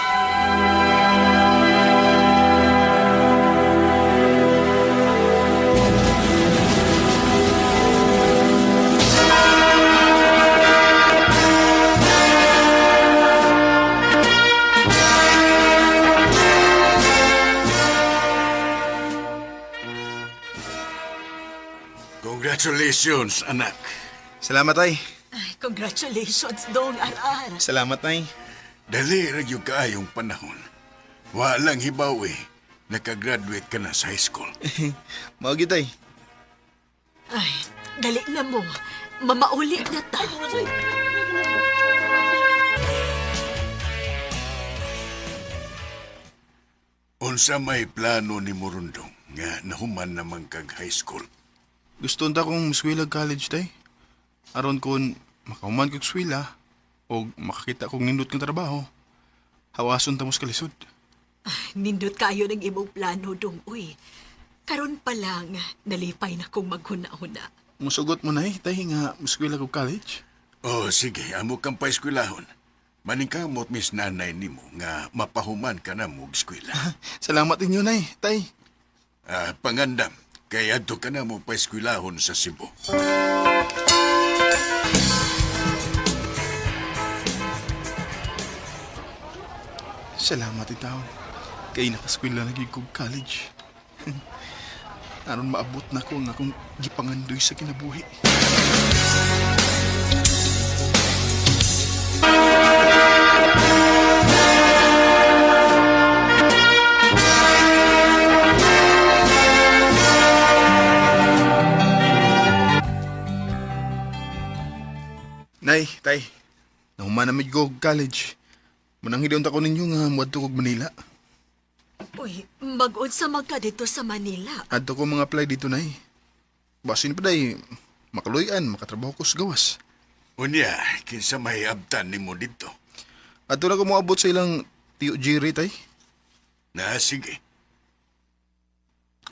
Congratulations, anak. Salamat tay. Ay, congratulations, Dong Arar. Salamat nay. Dali ra gyud kaayong panahon. Walang hibaw eh. Nakagraduate ka na sa high school. Mao gyud tay. Ay, dali na mo. Mamauli na ta. Unsa may plano ni Murundong nga nahuman naman kag high school. Gusto unta kong muskwela college tay. Aron kon makahuman kog eskwela og makakita kog nindot nga trabaho. Hawason ta mo sa kalisod. Nindot kayo ng imong plano, Dong. Uy, karon pa lang, nalipay na kong maghuna-huna. Musugot mo nay tay nga muskwela kog college. Oh, sige, amo kang paeskwelahon. Maningkamot mis nanay nimo nga mapahuman ka na mo og eskwela. Salamat inyo nay, tay. Ah, pangandam, kay adto ka na mo paeskwelahon sa Cebu. Salamat itaw. Kay nakaskwela na gyud kog college. Aron maabot na ko ang akong gipangandoy sa kinabuhi. Nay, tay, nahuman na mid ko og college. Munang hidayon ta ko ninyo nga muadto kog Manila. Uy, mag-unsa man ka dito sa Manila. Adto ko mga apply dito nay. Basin pa day, makaluyan, makatrabaho ko sa gawas. Unya, kinsa may abtan nimo didto? Adto na ko moabot sa ilang tiyo Jerry tay. Na sige.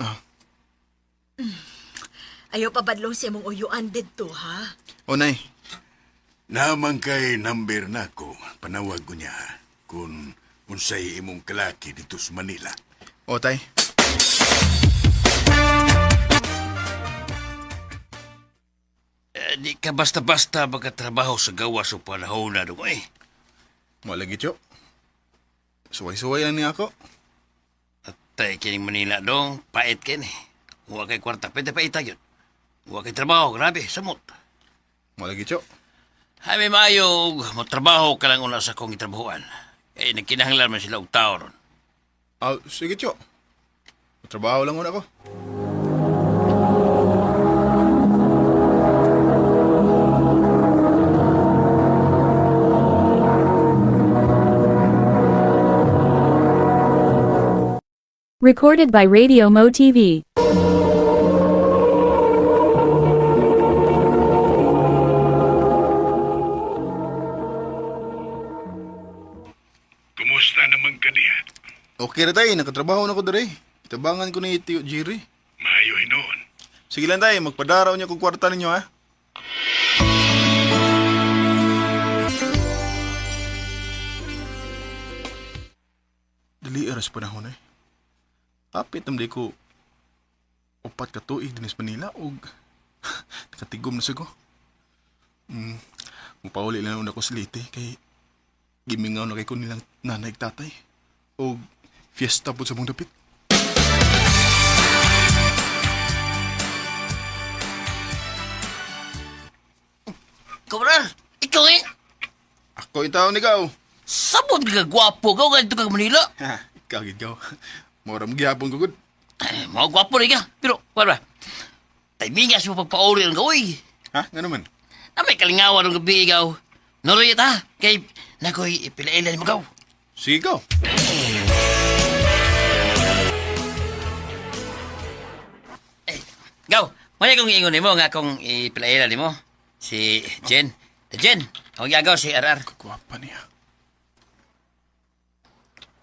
Ah, Ayaw pabadlong sa imong uyuan didto, ha? o nay, Naman kay number nako, panawag ko niya ha, kung unsay imong kalaki dito sa Manila. o tay. Eh, di ka basta-basta magkatrabaho sa gawas o panahon na dong eh. Wala gityo. Suway-suway lang niya ako. Atay, kining Manila dong, pait kini. Huwa kay kwarta, pwede pa itag yun. Huwa kay trabaho, grabe, samot. Wala gityo. Ay, may maayo, matrabaho ka lang una sa kong itrabahoan. Eh, nagkinahanglan man sila og tao ron. Ah, sige tyo. Trabaho lang muna ako. Recorded by Radio Mo TV. Kumusta naman ka diha? Okay ra tay, nakatrabaho na ko dere. Itabangan ko ni Tiyo Jerry. Maayo hinuon. Sige lang tay, magpadaraw niya kog kwarta ninyo ha. Dali aras panahon eh. Kapit nam di ko upat ka tuig dinis Manila og nakatigom na sigo. Mupauli lang una ko sa Leyte kay gimingaw na kay ko nilang nanay ug tatay og fiesta po sa mong dapit. Kabral, ikaw eh, Ako yung taon ikaw. sabot ka gwapo ka, ganito ka Manila. Ha, ikaw gid ikaw. Mora mo gihapon ko gud. Eh, mga gwapo rin ka, pero, wala ba? Timingas mo pagpauli ang gawin. Ha, nga naman. Na may kalingawan ng gabi ikaw. Nuroy ta, kay nakoy ipilailan mo gaw. Sige ikaw. Eh, gaw, may akong ingon nimo nga akong ipilailan nimo. Si Jen. Si Jen, akong gagaw si RR. Kagwapa niya.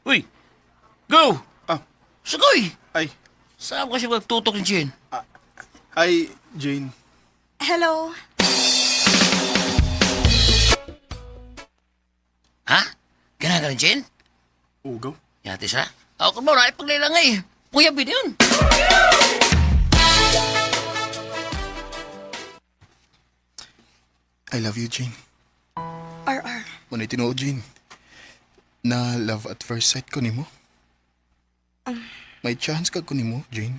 Uy, go! Ah, Sugoy! ay, Saan ko siya magtutok ni Jen? Hi, Jane. Hello. Ha? Ganahan ka ni Jane? Ugaw. Yati siya. Ako mo, na ipaglilangay. Kuya, bida yun. I love you, Jane. RR. Manay tinuod, Jane. Na love at first sight ko nimo. May chance ka ko nimo, Jane.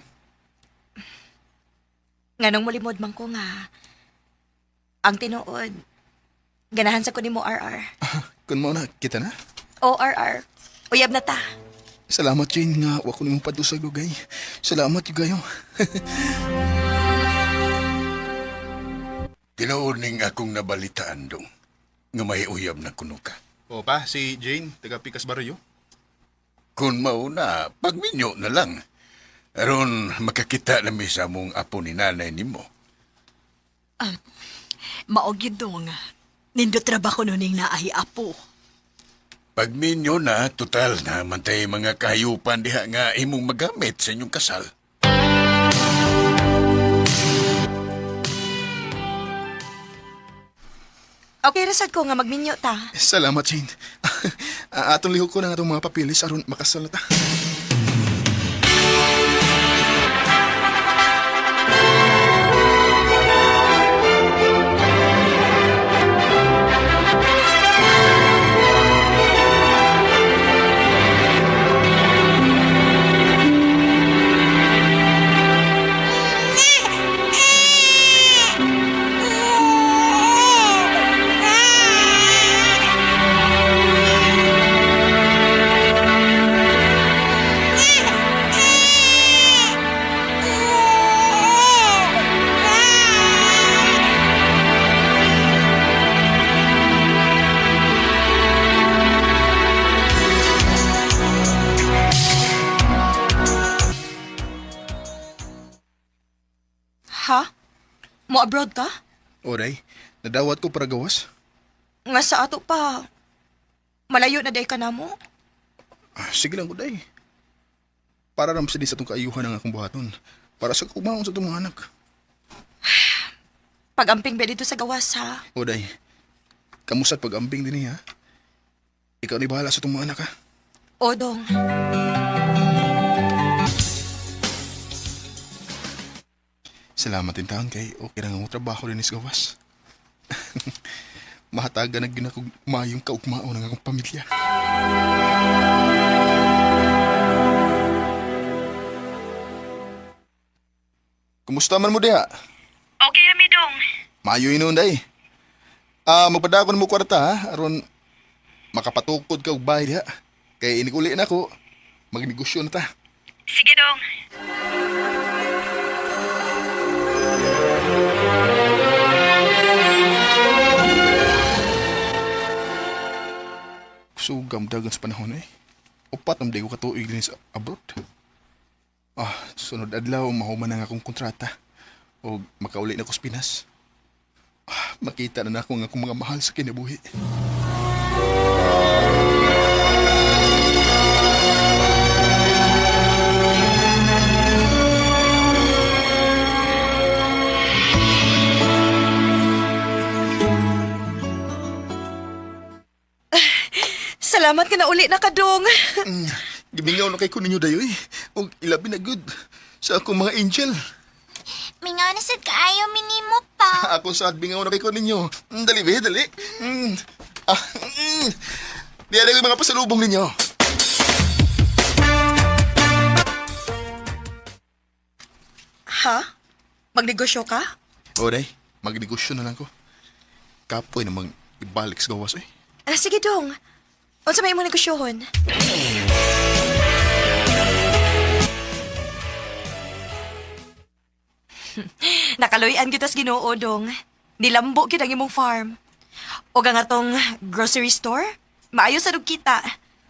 Nganong mulimod man ko nga. Ang tinuod. Ganahan sa ko nimo, RR. Kun mo na, kita na. O, RR. Uyab na ta. Salamat, Jane, nga wa ko nimo padusag dugay. Salamat, yung kayo. Tinuod ning akong nabalitaan dong. Nga may uyab na kuno ka. O pa, si Jane, taga Picas Barrio. Kung mauna, pagminyo na lang. Aron makakita na mi sa among apo ni nanay nimo. Mao gyud dong. Nindot ra ba kuno ning naahi apo? Pagminyo na, total na mantay mga kahayupan diha nga imong magamit sa inyong kasal. Okay, rasad ko nga magminyo ta. Salamat, Jane. Atong lihok ko na nga itong mga papilis aron makasal na ta. Ha? Mo abroad ka? Oray, nadawat ko para gawas. Nga sa ato pa. Malayo na day ka na mo. Ah, sige lang, guday. Para ram sa sa itong kaayuhan ang akong buhaton. Para sa kumaon sa itong mga anak. Pagamping ba dito sa gawas ha? Oday, kamusat pag-ambing din niya. Ikaw ni bahala sa itong mga anak, ha? O dong. Salamat din taon kay okay na nga mo trabaho din sa gawas. Mahatagan na ginakog mayong kaugmao ng akong pamilya. Kumusta man mo diha? Okay rami dong. Maayo inon day. Magpadakon mo kwarta ha, aron makapatukod ka og bahay diha. Kay inikuli na ko, magnegosyo na ta. Sige dong. Sugam dagan sa panahon eh. Upat ang ko katuig din sa abroad. Sunod adlaw mahuman na nga akong kontrata. O makauli na ko sa Pinas. Makita na nako ang akong mga mahal sa kinabuhi. Salamat ka na uli na kadong. Gimingaw na kay ko ninyo dayo eh. Og ilabi na good sa akong mga angel. Mingaw na sad kaayo minimo pa. Ako sa bingaw na kay ko ninyo. Dali be, dali. Di ko yung mga pasalubong ninyo. Ha? Magnegosyo ka? Oray, magnegosyo na lang ko. Kapoy namang ibalik sa gawas eh. Ah, sige dong. Unsa may imong negosyohon? Nakaloy-an kita sa Ginoo dong. Nilambo gid ang imong farm. Og ang atong grocery store, maayo sa dug kita.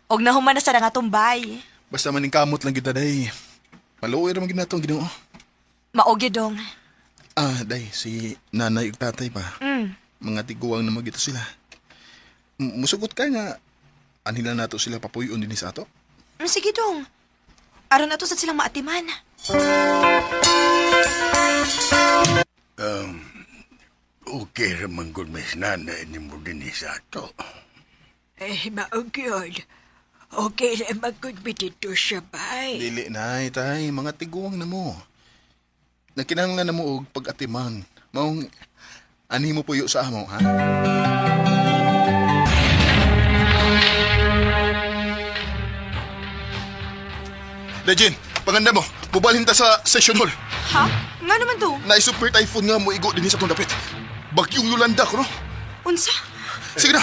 Og nahuman na sa ang atong bay. Basta maning kamot lang kita day. Maluoy ra man gid nato ang Ginoo. Mao gyud dong. Day, si nanay ug tatay pa. Mga tiguang na magito sila. Musugot ka nga anila nato sila papuyon dinhi sa ato. Sige dong. Aron ato sad silang maatiman. Okay raman gud miss nanay ni mo din sa ato. Eh, maog yun. Okay na magud dito siya, bay. Dili nay, tay, mga tiguang na mo. Nagkinahanglan na mo og pag-atiman. Maong ani mo puyo sa amo, ha? Lejin, panganda mo. Bubalhin ta sa session hall. Ha? Nga naman to? Na super typhoon nga mo igo din sa itong dapit. Bagyong Yolanda ko, no? Unsa? Sige na.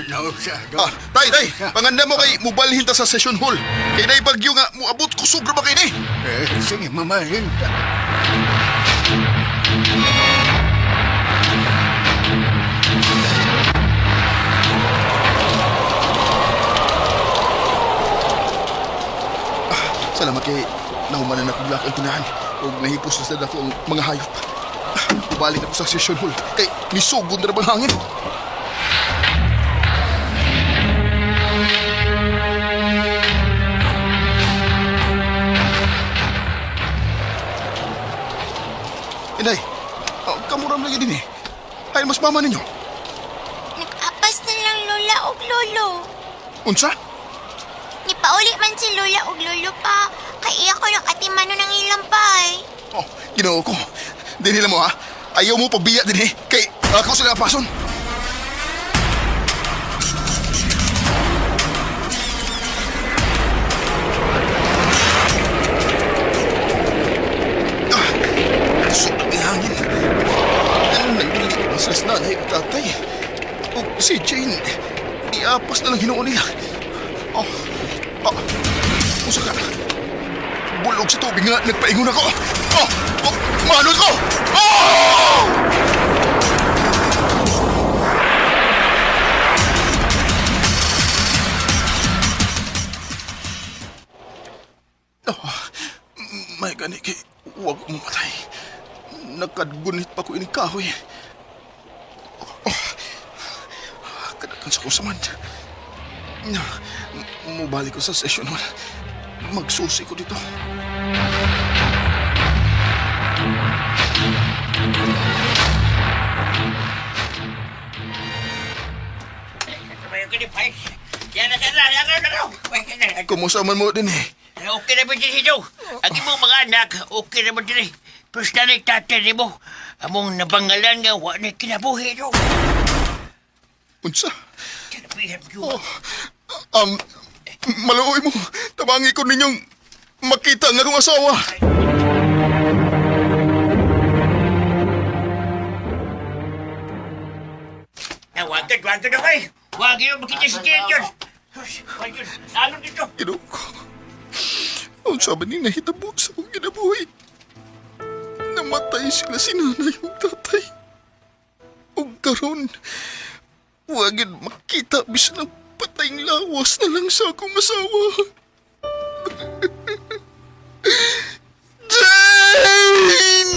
Nausa, Ah, tay, tay, panganda mo kay mubalhin ta sa session hall. Kay nay bagyo nga muabot ko sobra ba kay ni? Eh, sige, mamahin ta. Salamat kay nahumanan na kong ang tinahan ug nahipos na sad ako ang mga hayop. Ah, Balik ako sa session hall kay nisugod na bang hangin. Inday, oh, kamuram lagi din eh. Ay, mas mama ninyo. Nag-apas na lang lola og lolo. Unsa? Nipauli man si lola og lolo pa. Kay iya ko ng atimano ng ilang pay. Oh, ginoo ko. Dinila mo ha. Ayaw mo pagbiya din eh. Kay ako sila apason. Ah, kusog ang hangin. Ano nang mas las nanay at tatay. O si Jane, iapas na lang hinuon nila. Oh, oh, usa ka. Bulog sa tubig nga, nagpaingon ako. Oh, oh, manod ko! Oh! Oh, may gani kay wag mo matay. Nakadgunit pa ko ining kahoy. Oh, kadakan sa kusaman. Mubalik ko sa session hall. Magsusi ko dito. Kumusta man mo din eh? Okay na ba din si Joe? Ang imong mga anak, okay na ba din eh? Pero sa nanay tatay ni mo, among nabangalan nga, wa na kinabuhi, Joe. Unsa? Kinabuhi, Joe. Oh, maluoy mo. Tabangi ko ninyong makita nga akong asawa. Na, wag ka, wag ka na kay. Wag yun, makita si Jane yun. Wag yun, ano dito? Ginoo ko. Unsa ba ning nahitabo sa akong kinabuhi? Namatay sila si nanay ug tatay. Ug karon, wag yun makita bisan ang patayng lawas na lang sa akong asawa. Jane!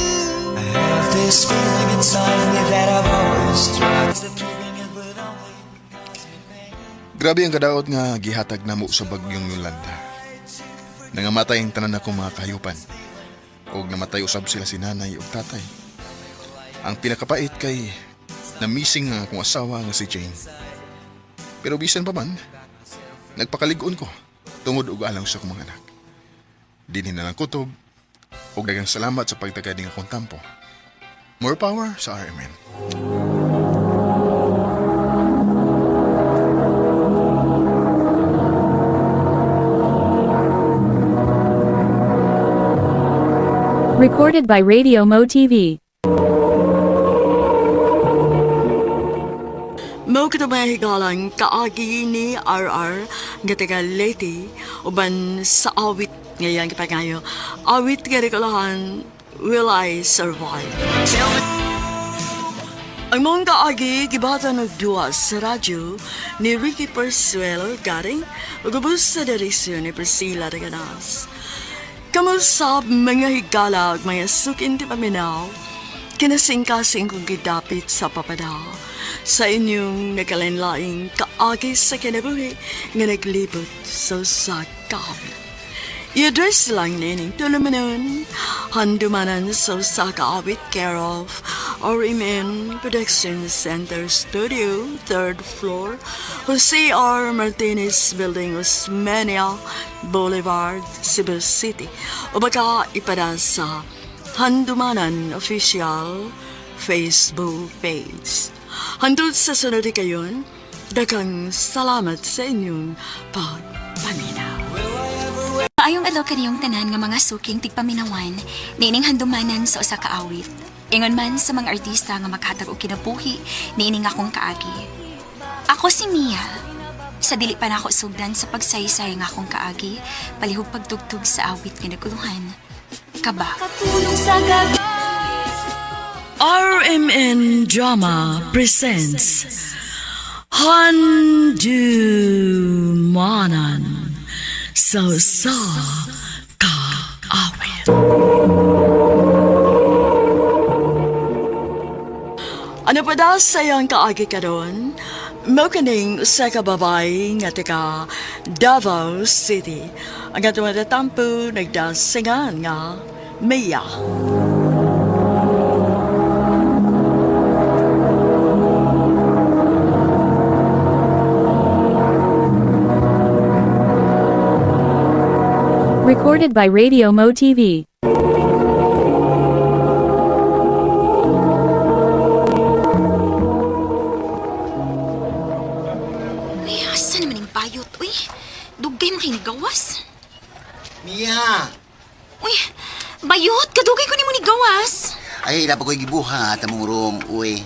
Grabe ang kadaot nga gihatag namo sa bagyong Yolanda. Nangamatay ang tanan akong mga kahayupan. Og namatay usab sila si nanay ug tatay. Ang pinakapait kay na-missing ang akong asawa nga si Jane. Pero bisan pa man, nagpakalig-on ko tungod og alang sa akong mga anak. Dinhi na lang kutob ug daghang salamat sa pagtagad ning akong tampo. More power sa RMN. Recorded by Radio Mo TV. Mao kato mga higalang kaagi ni RR nga taga Leyte uban sa awit ngayon kipangayo. Awit nga rekolahan, Will I Survive? Ang mong kaagi gibata ng duwa sa radyo ni Ricky Persuelo Garing ug ubos sa direksyon ni Priscilla Reganas. Kamusab mga higala ug mga sukin ti paminaw, kinasingkasing kong gidapit sa papada sa inyong nagkalain-laing kaagi sa kinabuhi nga naglibot sa usa ka awit. I-address lang nining tulumanon, handumanan sa usa ka awit care of RMN Production Center Studio, third floor, Jose R. Martinez Building, Osmeña Boulevard, Cebu City. O baka ipada sa Handumanan Official Facebook page. Hantod sa sunod kayon, daghang salamat sa inyong pagpaminaw. Maayong adlaw kaniyong tanan nga mga suking tigpaminawan, niining handumanan sa usa ka awit. Ingon man sa mga artista nga makatag og kinabuhi niining akong kaagi. Ako si Mia. Sa dili pa nako sugdan sa pagsaysay nga akong kaagi, palihog pagtugtog sa awit nga naguluhan. Kaba. RMN Drama presents Handumanan sa sa kaawit. Ano pa daw sa iyang kaagi karon? Mao kaning usa ka babae nga taga Davao City. Ang atong tatampo nagdasingan nga Mia. Recorded by Radio Mo TV. Ay, asa naman yung bayot, uy? Dugay mo kay gawas. Mia! Uy, bayot, kadugay ko nimo ni gawas. Ay, dapat ko'y gibuhat among room, uy.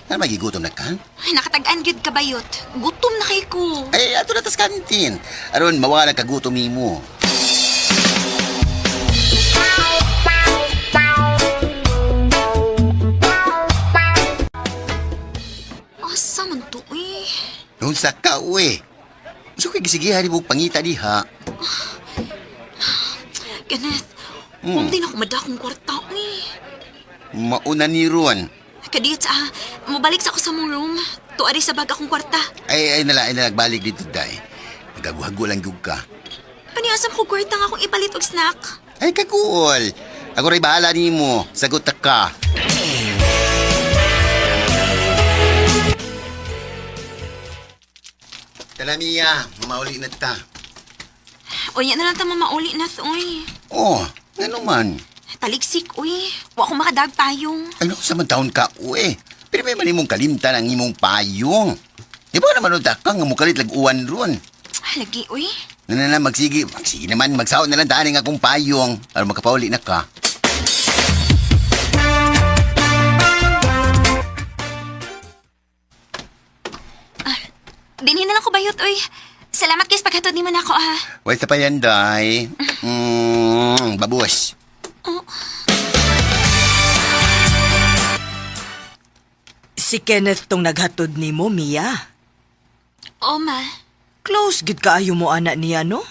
Ano magigutom na ka? Ay, nakatag-an gyud ka bayot. Gutom na kay ko. Ay, ato na tas kantin. Aron, mawala kagutom nimo. Asa man to, uy? Nung sa ka, uy. So kay gisigihan ni pangita diha. Kenneth, mm. Di na ako madakong kwarta, uy. Mauna ni Ron. Kadiyot sa, mabalik sa ako sa mong room. Tuari sa bag akong kwarta. Ay, ay nala, balik dito, day. Nagaguhago lang gyud ka. Paniasam ko kwarta nga akong ipalit og snack. Ay, kakuol. Ako rin bahala nimo. Sagot ta ka. Tala, Mia. Mamauli na ta. Uy, na lang ta mamauli na, uy. Oh, ano man. Taliksik, uy. Wa ko makadag payong. Ano sa man taon ka, uwe? Pero may man imong kalimtan ang imong payong. Di ba naman unta ka nga mukalit lag-uwan ron? Ah, lagi, uy. Na na na, magsigi. Magsigi naman, magsaon na lang daan ang akong payong para makapauli na ka. Dinhin na lang ko bayot, uy. Salamat guys paghatod nimo nako, ha. Wait sa pa yan, day. Babus. Oh. Si Kenneth tong naghatod nimo, Mia. Oh, ma. Close gid kaayo mo ana niya, no?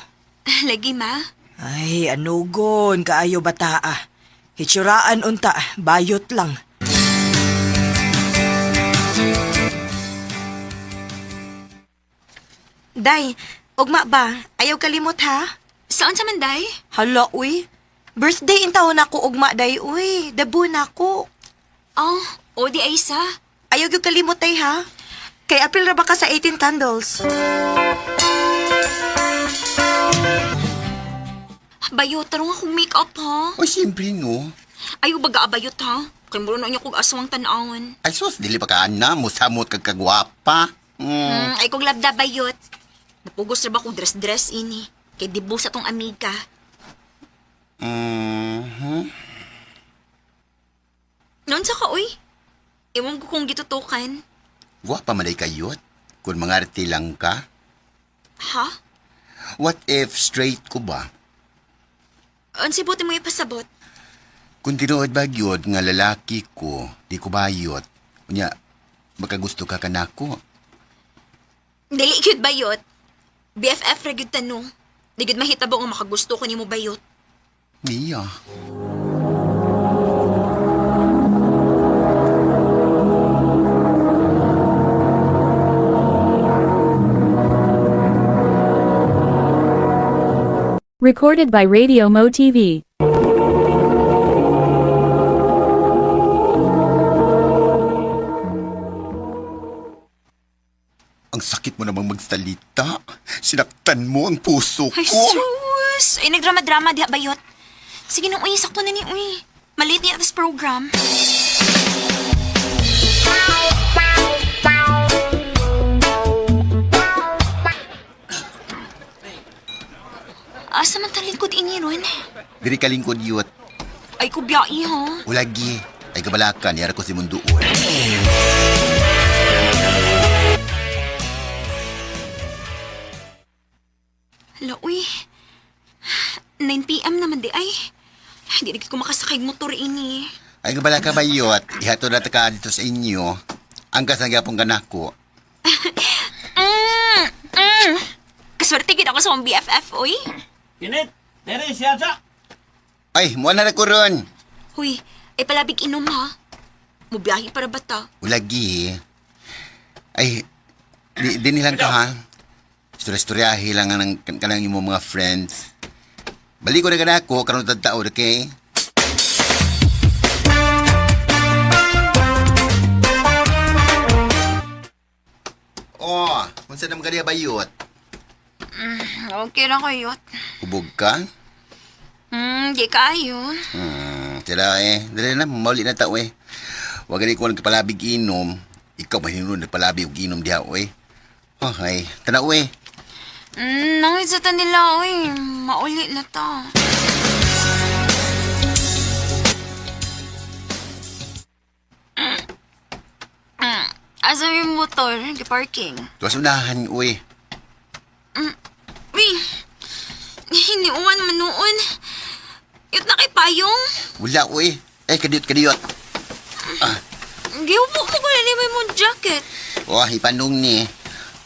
Lagi, ma. Ay, anugon kaayo bataa. Hitsuraan unta, bayot lang. Day, ugma ba? Ayaw kalimot ha? Saan sa man, day? Hala, uy. Birthday in taon ako ugma, day, uy. Dabo na ako. Oh, o di ay sa. Ayaw gyud kalimot, day, ha? Kay April ra ba ka sa 18 candles? Bayot, tarong akong make-up, ha? O, siyempre, no. Ayaw baga abayot, ha? Kay muro na niya kog aswang tan-awon. Ay, sus, dili pa ka, ana. Musamot kag kagwapa. Ay kog labda bayot. Napugos ra ba kog dress-dress ini? Kay dibo sa tong amiga. Noon sa ka, uy. Iwan ko kung gitutukan. Gwapa man ay kayot. Kung mangarte lang ka. Ha? What if straight ko ba? Unsay buti mo ipasabot? Kung tinuod ba gyud nga lalaki ko, di ko bayot. Unya, makagusto ka kanako. Dili gyud bayot. BFF ra gyud ta no. Di gyud mahitabo nga makagusto ko nimo bayot. Mia. Recorded by Radio Mo TV. Ang sakit mo namang magsalita. Sinaktan mo ang puso ko. Ay, sus! Ay, nagdrama-drama diha bayot. Sige nung, uy, sakto na ni, uy. Malate niya this program. Asa man talikod ini ron? Diri ka lingkod yut. Ay, kubyai ha. Ulagi. Ay kabalakan, yara ko si munduol. Hala, uy. 9 p.m. naman di ay. Hindi na ko makasakay og motor ini. Ay kabalaka ba yut? Ihato na taka dito sa inyo. Ang kasanggapong ganako. Kaswerte gid ako sa akong BFF, uy. Kinit, dere siya sa. Ay, mo na na ko ron. Huy, ay palabig inom ha. Mubiyahe para ba ta? Ulagi. Ay, di nilang ka ha. Istorya-istoryahe lang ang kanang imong mga friends. Balik ko na kanako, karon taon, okay? Oh, unsa naman kaniya bayot? Okay na kayo. Hubog ka? Di kayo. Sila eh. Dali na, mauli na tao eh. Huwag gani ko nagpalabig inom. Ikaw mahinunod nagpalabig og inom diha eh. Okay, tanaw eh. Nangit sa nila, uy. Mauli na ta. Asa yung motor? Gi-parking. Tuwas unahan, uy. Uy! Hiniuan man noon. Yut na kay payong. Wala, uy. Eh, kadiyot, kadiyot. Giupo mo ko na may mong jacket. Oh, ipanong ni.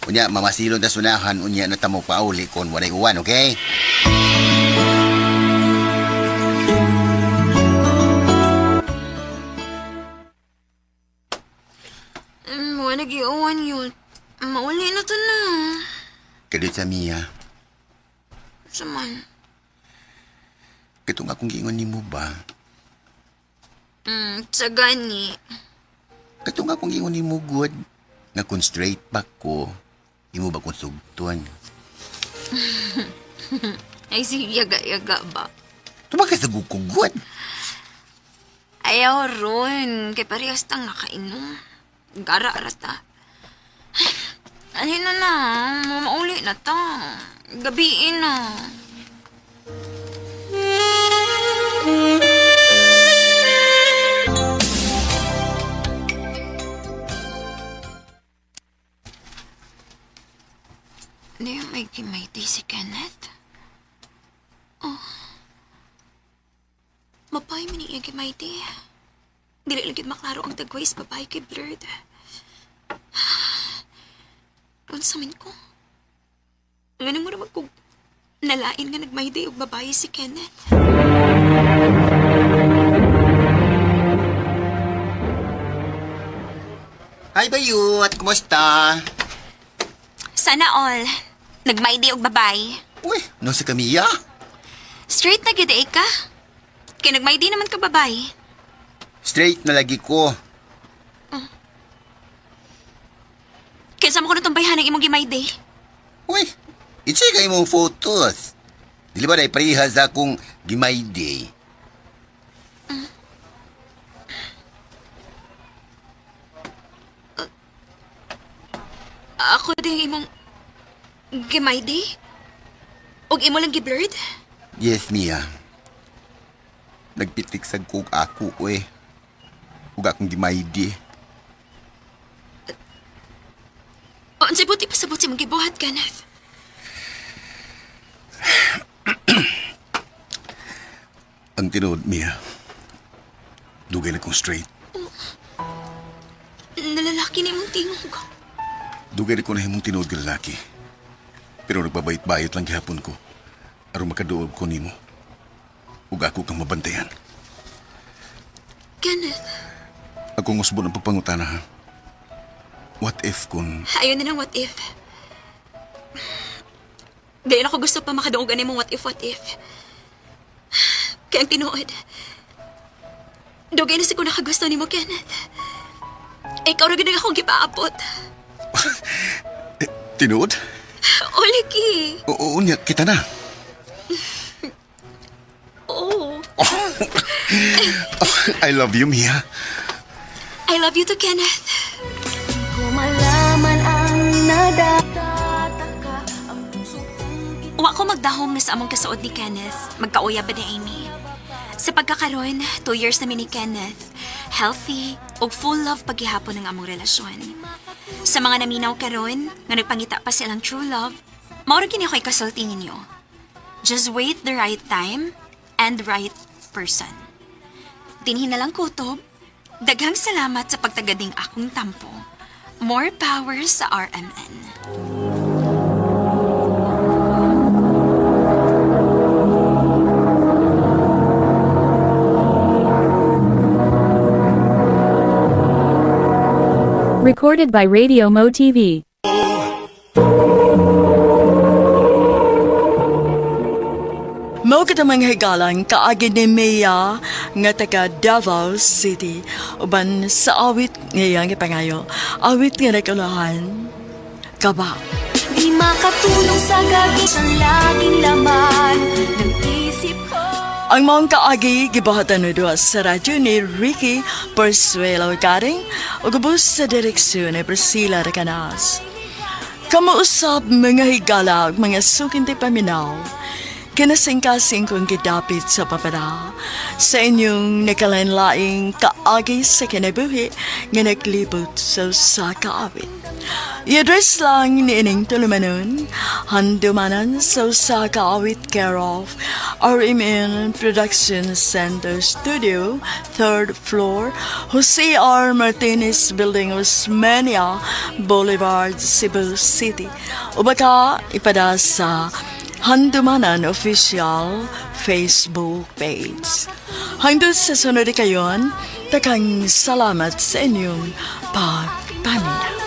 Unya, mamasilon ta sunahan, unya na tamo pauli kon walay uwan, okay? Wala giuwan yun. Mauli na to na. Kadiyot sa Mia. Saman. Katong akong giingon nimo ba? Sa gani. Katong akong giingon nimo good. Nga kung straight pa ko, imo ba kung sugton? Ay, sige, yaga-yaga ba? Tumakas sa gukugod. Ayaw ron. Kay parehas tang nakainom. Gara ta. Ay, ano na na. Mamauli na ta. Gabiin na. Ano yung may gimayti si Kenneth? Oh. Mapay man iya gimayti. Dili lang gyud maklaro ang tagway sa babae kay blurred. Unsa man ko? Ngano mo naman kung nalain nga nagmayday og babae si Kenneth? Hi, Bayut! Kumusta? Sana all. Nagmayday og babae. Uy, no sa kamiya? Straight na gyud ay ka. Kay nagmayday naman ka babae. Straight na lagi ko. Kinsa mo ko natong bayhan ang imong gimayday? Uy, i-check ang imong photos. Dili ba na parehas akong gimayday? Ako din imong gimayday? Og imo lang giblurred? Yes, Mia. Nagpitik sa kog ako, uy. Ug akong gimayday. O, unsay buti pasabot sa imong gibuhat, Kenneth? Ang tinuod, Mia. Dugay na kong straight. Nalalaki na imong tingog. Dugay na ko na himong tinuod nga lalaki. Pero nagbabayot-bayot lang gihapon ko. Aron makaduob ko nimo. Ug ako kang mabantayan. Kenneth, Akong usbon ang pagpangutana ha. What if kung ayaw na ng what if. Dayon ako gusto pa makadungog ani mong what if, what if. Kaya ang tinuod, dugay na si ko nakagusto nimo, Kenneth. Ikaw ra gid ang akong gipaabot. Tinuod? O, lagi. Oo, niya, kita na. Oo. Oh, I love you, Mia. I love you too, Kenneth. Wa ko magdahom na sa among kasuod ni Kenneth. Magkauya ba ni Amy? Sa pagkakaroon, 2 years na mi ni Kenneth. Healthy ug full love paghihapon ng among relasyon. Sa mga naminaw karon nga nagpangita pa silang true love, mao ra gini ako'y kasulti ninyo. Just wait the right time and right person. Dinhi na lang kutob. Daghang salamat sa pagtagading akong tampo. More power sa RMN. Recorded by Radio Mo TV. Mao kita mga higalang kaagi ni Mia nga taga Davao City uban sa awit ngayang ipangayo. Awit nga nagkulahan. Kaba. Di makatulong sa gabi ang laging laman ng isip ko. Ang maong kaagi gibuhatan ni duha sa radyo ni Ricky Persuelo Garing ug ubos sa direksyon ni Priscilla Recanas. Kamuusap mga higala ug mga sukinti paminaw. Kinasingkasing kong gidapit sa papada sa inyong nakalain-laing kaagi sa kinabuhi nga naglibot sa usa ka awit. I-address lang ni ining tulumanon, handumanan sa usa ka awit care of RMN Production Center Studio, third floor, Jose R. Martinez Building, Osmeña Boulevard, Cebu City. O baka ipada sa Handumanan Official Facebook page. Hanggang sa sunod kayon, takang salamat sa inyong pagpaminaw.